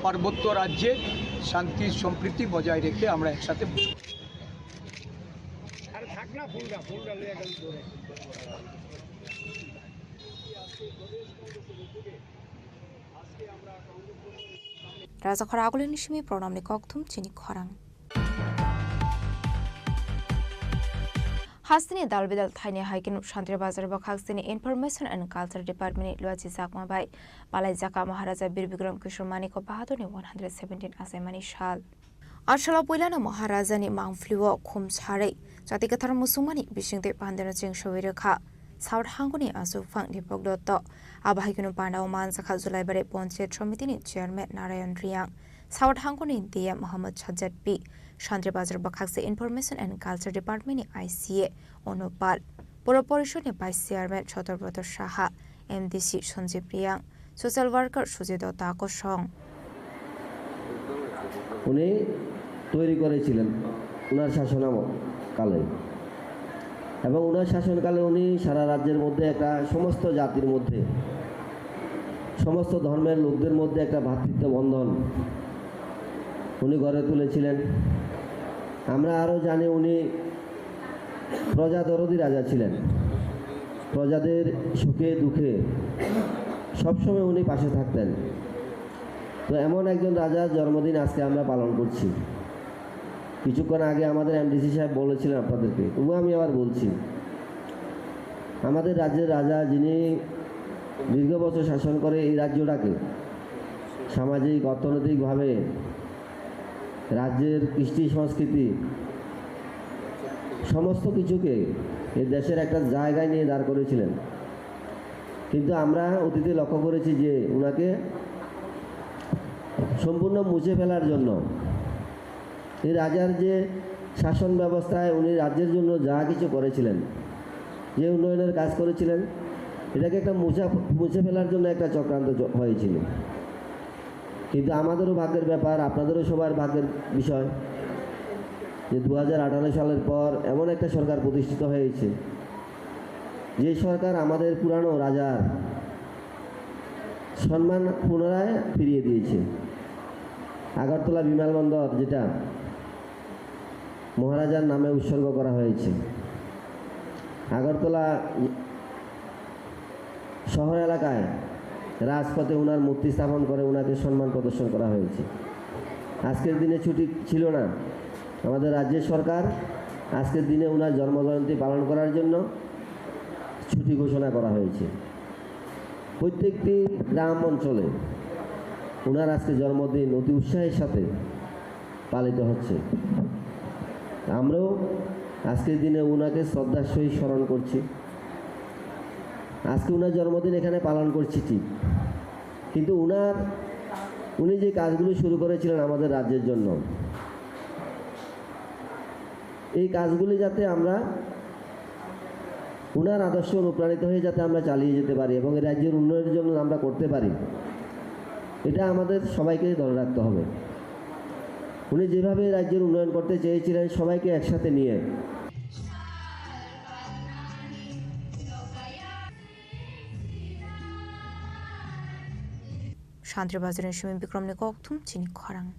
পার্বত্য রাজ্যে শান্তি সম্প্রীতি বজায় রেখে আমরা একসাথে বসবাস করি। আরে থাক না, ফুলটা, ফুলটা লইয়া গেল ধরে। Rajakhor agulini simi pronamni kokthum chini khorang. Hasteni dal bidal thaini hai khe Santri Bazar bwkhak sini Information and Culture Department ni Luachi Chakma bai palai jaka Maharaja Bir Bikram Kishore Manik Bahadurni one hundred seventeen achaimani sal. Asalo puilano Maharajani mangphlio khum sarwi jati kwthar muchungmani bisingtwi pandeno cheng sogwi rwkha. South hangkoni achukphang Deepak Dotto, abo hai kheno pandao manjakha Julaibari Panchayat Somitini Chairman Narayan Reang, South hangkoni D M Mohammad Sajjad P, Santri Bazar bwkhakse Information and Culture Department ni I C A Onupal, Puro Porishodni Vice Chairman Sotorbroto Saha, M D C Sanjib Reang, Social worker Sujit Dutta kosong. উনি তৈরি করেছিলেন ওনার শাসনামল কালে। এবং ওনার শাসনকালে উনি সারা রাজ্যের মধ্যে একটা সমস্ত জাতির মধ্যে, সমস্ত ধর্মের লোকদের মধ্যে একটা ভ্রাতৃত্ব বন্ধন উনি গড়ে তুলেছিলেন। আমরা আরও জানি উনি প্রজাদরদি রাজা ছিলেন। প্রজাদের সুখে দুঃখে সবসময় উনি পাশে থাকতেন। তো এমন একজন রাজার জন্মদিন আজকে আমরা পালন করছি। কিছুক্ষণ আগে আমাদের এমডিসি সাহেব বলেছিলেন আপনাদেরকে, তবু আমি আবার বলছি, আমাদের রাজ্যের রাজা যিনি দীর্ঘ বছর শাসন করে এই রাজ্যটাকে সামাজিক, অর্থনৈতিকভাবে রাজ্যের কৃষ্টি সংস্কৃতি সমস্ত কিছুকে এই দেশের একটা জায়গায় নিয়ে দাঁড় করেছিলেন। কিন্তু আমরা অতীতে লক্ষ্য করেছি যে ওনাকে সম্পূর্ণ মুছে ফেলার জন্য এই রাজার যে শাসন ব্যবস্থায় উনি রাজ্যের জন্য যা কিছু করেছিলেন, যে উন্নয়নের কাজ করেছিলেন, এটাকে একটা মুছা মুছে ফেলার জন্য একটা চক্রান্ত চ- হয়েছিল। কিন্তু আমাদেরও ভাগ্যের ব্যাপার, আপনাদেরও সবার ভাগ্যের বিষয় যে দু হাজার আঠারো সালের পর এমন একটা সরকার প্রতিষ্ঠিত হয়েছে, যে সরকার আমাদের পুরানো রাজার সম্মান পুনরায় ফিরিয়ে দিয়েছে। আগরতলা বিমানবন্দর, যেটা মহারাজার নামে উৎসর্গ করা হয়েছে, আগরতলা শহর এলাকায় রাজপথে ওনার মূর্তি স্থাপন করে ওনাকে সম্মান প্রদর্শন করা হয়েছে। আজকের দিনে ছুটি ছিল না, আমাদের রাজ্যের সরকার আজকের দিনে ওনার জন্মজয়ন্তী পালন করার জন্য ছুটি ঘোষণা করা হয়েছে। প্রত্যেকটি গ্রাম অঞ্চলে ওনার আজকে জন্মদিন অতি উৎসাহের সাথে পালিত হচ্ছে। আমরাও আজকের দিনে ওনাকে শ্রদ্ধার সহিত স্মরণ করছি। আজকে ওনার জন্মদিন এখানে পালন করছি ঠিক, কিন্তু ওনার, উনি যে কাজগুলো শুরু করেছিলেন আমাদের রাজ্যের জন্য, এই কাজগুলি যাতে আমরা ওনার আদর্শে অনুপ্রাণিত হয়ে যাতে আমরা চালিয়ে যেতে পারি এবং এই রাজ্যের উন্নয়নের জন্য আমরা করতে পারি, এটা আমাদের সবাইকে ধরে রাখতে হবে। উনি যেভাবে রাজ্যের উন্নয়ন করতে চেয়েছিলেন সবাইকে একসাথে নিয়ে। Santri Bazarni simi Bikramni kokthum chini khorang.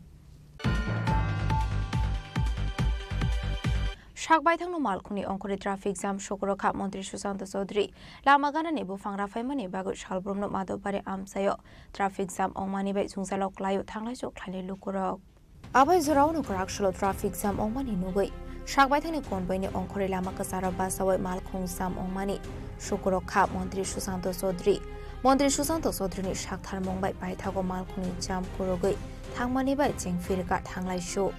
Sak baithangno malkhungni ongkhorwi traffic jam sukurokha Montri Susanto Chaudhary. Lama ganani buphang raphaimani bagwi salbrumno Madhubari amchaio traffic jam ongmani bai jwngjalo kwlaio thanglaichuk khlainai lukurok. Abai jorao no kwrak salo traffic jam ongmani nugwi sak baithangni konvoini ongkhorwi lama kwcharo bachaui malkhung jam ongmani sukurokha Montri Susanto Chaudhary. Montri Susanto Chaudharyni saktharmung bai paithago malkhungni jam kurugwi thangmani bai chengphirkha thanglaisu.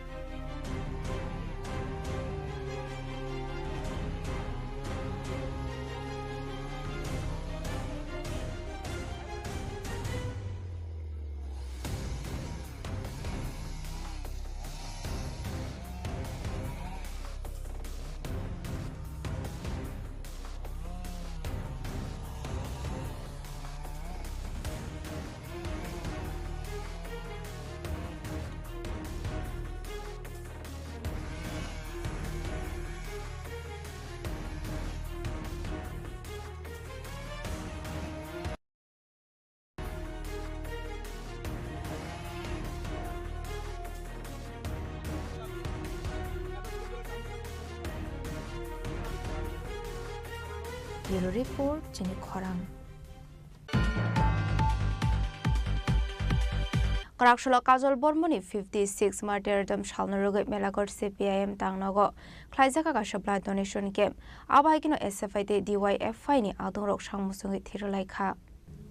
Bureau Report, chini khorang. Kwraksalo Kajol Bormoni fifty six martyrdom salno rwgwi Melagot C P I M tangnogo khlaijak kaisa blood donation camp. Abo hai kheno S F I tei D Y F I ni adongrok sang muchungwi thirwlai kha.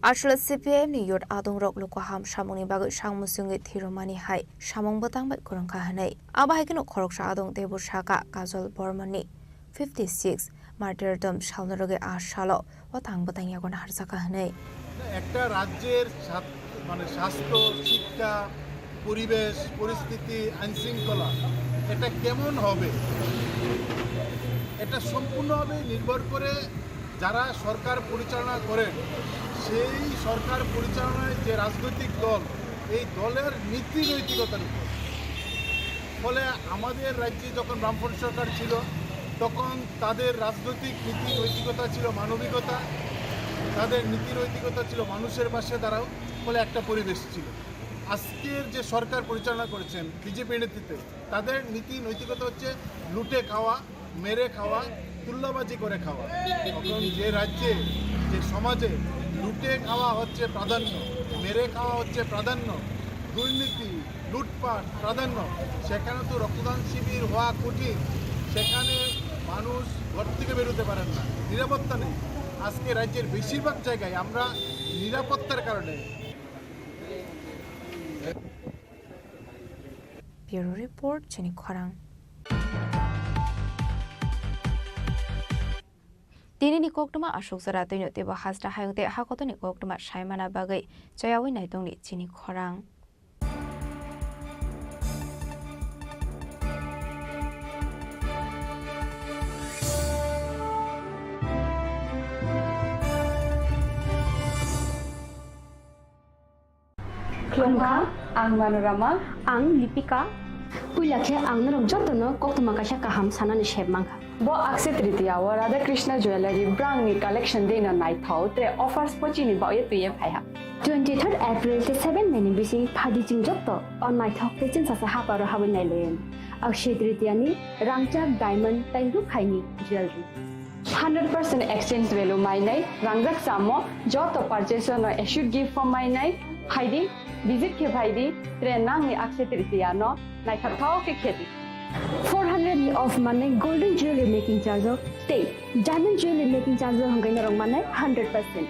Aswk C P I M ni youth adongrok luku ham samungni bagwi sang muchungwi thirwmani hai samung bwtang bai kwrwngkha hwnwi. Abo hai kheno khoroksa adong teibo sakha Kajol Bormoni fifty six martyrdom salno rwgwi a salo o tang bwtang yago naharjakha hwnwi. একটা রাজ্যের স্বাত-, মানে স্বাস্থ্য, শিক্ষা, পরিবেশ, পরিস্থিতি, আইনশৃঙ্খলা, এটা কেমন হবে? এটা সম্পূর্ণভাবে নির্ভর করে যারা সরকার পরিচালনা করেন, সেই সরকার পরিচালনায় যে রাজনৈতিক দল, এই দলের নীতি নৈতিকতার উপর। ফলে আমাদের রাজ্যে যখন বামফ্রন্ট সরকার ছিল, তখন তাদের রাজনৈতিক নীতি নৈতিকতা ছিল মানবিকতা, তাদের নীতি নৈতিকতা ছিল মানুষের পাশে দাঁড়াও, ফলে একটা পরিবেশ ছিল। আজকের যে সরকার পরিচালনা করেছেন বিজেপি নেতৃত্বে, তাদের নীতি নৈতিকতা হচ্ছে লুটে খাওয়া, মেরে খাওয়া, তুল্লাবাজি করে খাওয়া। এখন যে রাজ্যে, যে সমাজে লুটে খাওয়া হচ্ছে প্রাধান্য, মেরে খাওয়া হচ্ছে প্রাধান্য, দুর্নীতি, লুটপাট প্রাধান্য, সেখানে তো রক্তদান শিবির হওয়া কঠিন। সেখানে মানুষ ঘর থেকে বেরোতে পারেন না, নিরাপত্তা নেই। আজকে রাজ্যের বেশিরভাগ জায়গায় আমরা নিরাপত্তার কারণে Bureau Report, chini khorang. Tinini koktwma aswk jora twino teibo hasta hayung tei hakotoni koktwma saimana bagwi chayaui naitongni chini khorang. Khulumkha, ang Manorama. Ang Lipika. Puila khe ang norok jotono koktwma kaisa kaham sanani sep mankha. Bo Akshaya Tritiya o Radha Krishna Jewellery brangni collection deino naithok tre offers bo chini baoye twiye phaiha. Twenty-third April tei seven May ni bising phadi chwng joto o naithok tei chwngsacha haparo habwi nailayan. Akshaya Tritiya ni rangchak, diamond tei rukhaini jewellery. Hundred percent exchange value mainai, rangjak chamo, joto purchase no assured gift form mainai, phaidi, visit khe phaidi, tre nangni Akshaya Tritiya no naithokthok khe khedi. Four hundred ni off manai golden jewelry making charge o tei diamond jewelry making charge o hwnkhai norok manai hundred percent.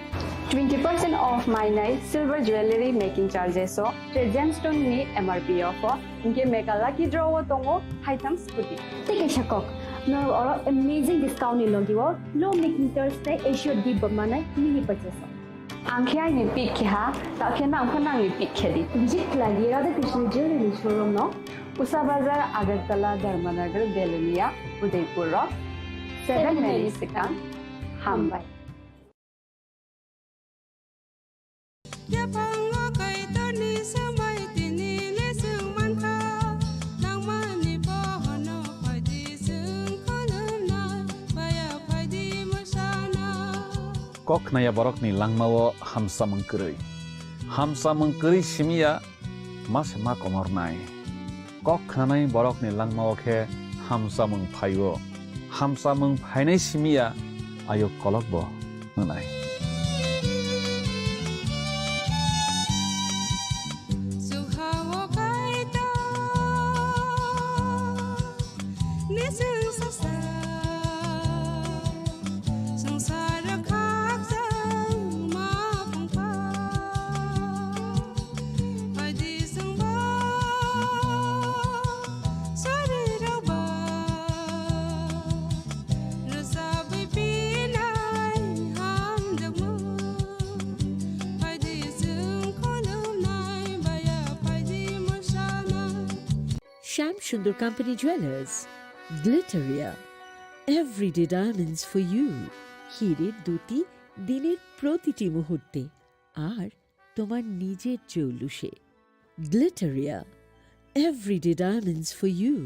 Twenty percent off mainai silver jewelry making charges o tre gemstone ni M R P o pho. Hinkhe Mega Lucky Draw o tongo haitham scooty. Tei kaisa kok, norok oro amazing discount ni logi o low making charge tei assured gift bo manai mini purchase o. Ang khe aini pick khe ha, ta khe nang pho nangni pick khe di. Visit khlai di Radha Krishna Jewelry ni showroom no. Usa Bazar, Agartala, Dharmanagar, Belonia, Udaipur o seven May ni swkang. Hambai. Yaphango Kaitorni swmai tini le chwng mankha, nangmani bohono phaidi chwng khulumna, baya phaidi mwsana. Kok khnaya borokni langmao hamsamung kwrwi. Hamsamung kwrwi simiya ma se ma komornai. Kok khnanai borokni langmao khe hamsamung phaio. Hamchamung phainai simi ya, ayuk kolok bo hwnai. Shyam Sundar Company Jewelers, Glitteria, everyday diamonds for you. হীরের দ্যুতি দিনের প্রতিটি মুহূর্তে, আর তোমার নিজের জৌলুসে। Glitteria, everyday diamonds for you.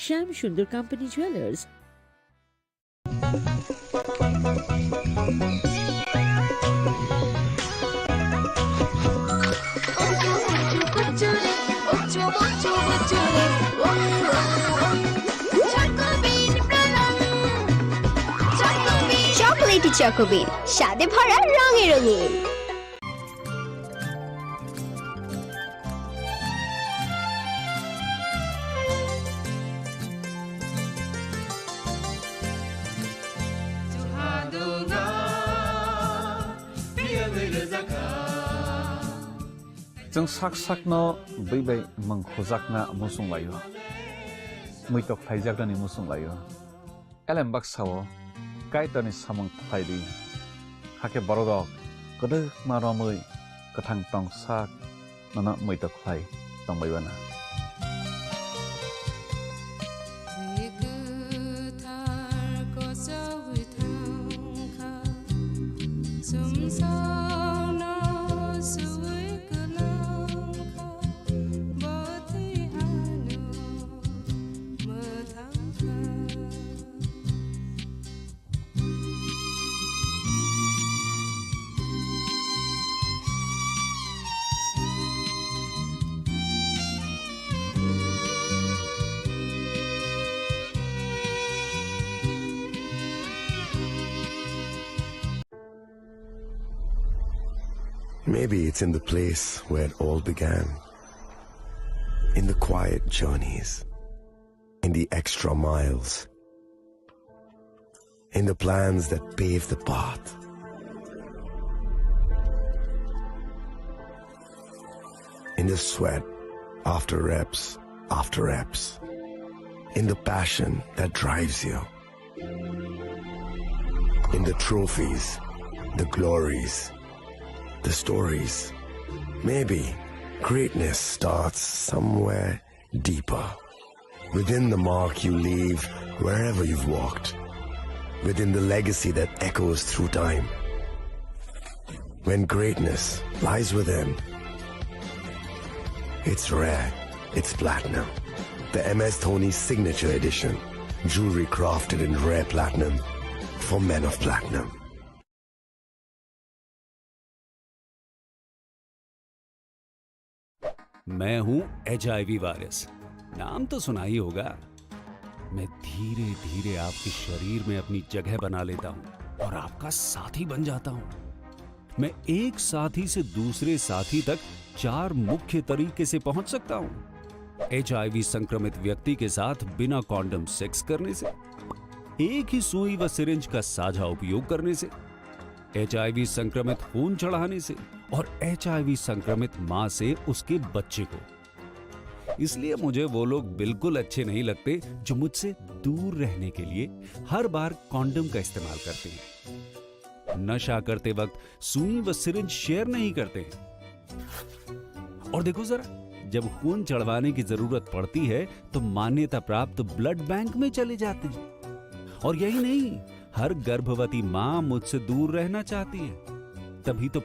Shyam Sundar Company Jewelers. Chocolatey চকোবিন, স্বাদে ভরা, রঙে রঙিন। Chwng sak sakno bwi bai mwng hujakna muchung laio, muitok khlaijaknani muchung laio. Elem baksa-o Kaitorni samung khlai di, hakhe bororok kwdwkma romwi kwthang tong sak nono muitok khlai tongbai uanw. Twi kwthar kochogwi thangkha, sumsokno suwi kwlangkha, bo twi ano mwthangkha. Maybe it's in the place where it all began. In the quiet journeys, in the extra miles, in the plans that pave the path, in the sweat after reps after reps, in the passion that drives you, in the trophies, the glories, the stories. Maybe greatness starts somewhere deeper. Within the mark you leave wherever you've walked. Within the legacy that echoes through time. When greatness lies within, it's rare, it's platinum. The M S Dhoni Signature Edition. Jewelry crafted in rare platinum for men of platinum. मैं हूं HIV virus, नाम तो सुना ही होगा। मैं धीरे धीरे आपके शरीर में अपनी जगह बना लेता हूं और आपका साथी बन जाता हूं। मैं एक साथी से दूसरे साथी तक चार मुख्य तरीके से पहुंच सकता हूं। एचआईवी संक्रमित व्यक्ति के साथ बिना कॉन्डम सेक्स करने से, एक ही सुई व सिरिंज का साझा उपयोग करने से, एचआईवी संक्रमित खून चढ़ाने से और एचआईवी संक्रमित मां से उसके बच्चे को। इसलिए मुझे वो लोग बिल्कुल अच्छे नहीं लगते जो मुझसे दूर रहने के लिए हर बार कॉन्डम का इस्तेमाल करते हैं, नशा करते वक्त सुई व सिरिंज शेयर नहीं करते हैं। और देखो जरा, जब खून चढ़वाने की जरूरत पड़ती है तो मान्यता प्राप्त ब्लड बैंक में चले जाते हैं। और यही नहीं, हर गर्भवती मां मुझसे दूर रहना चाहती है, तभी तो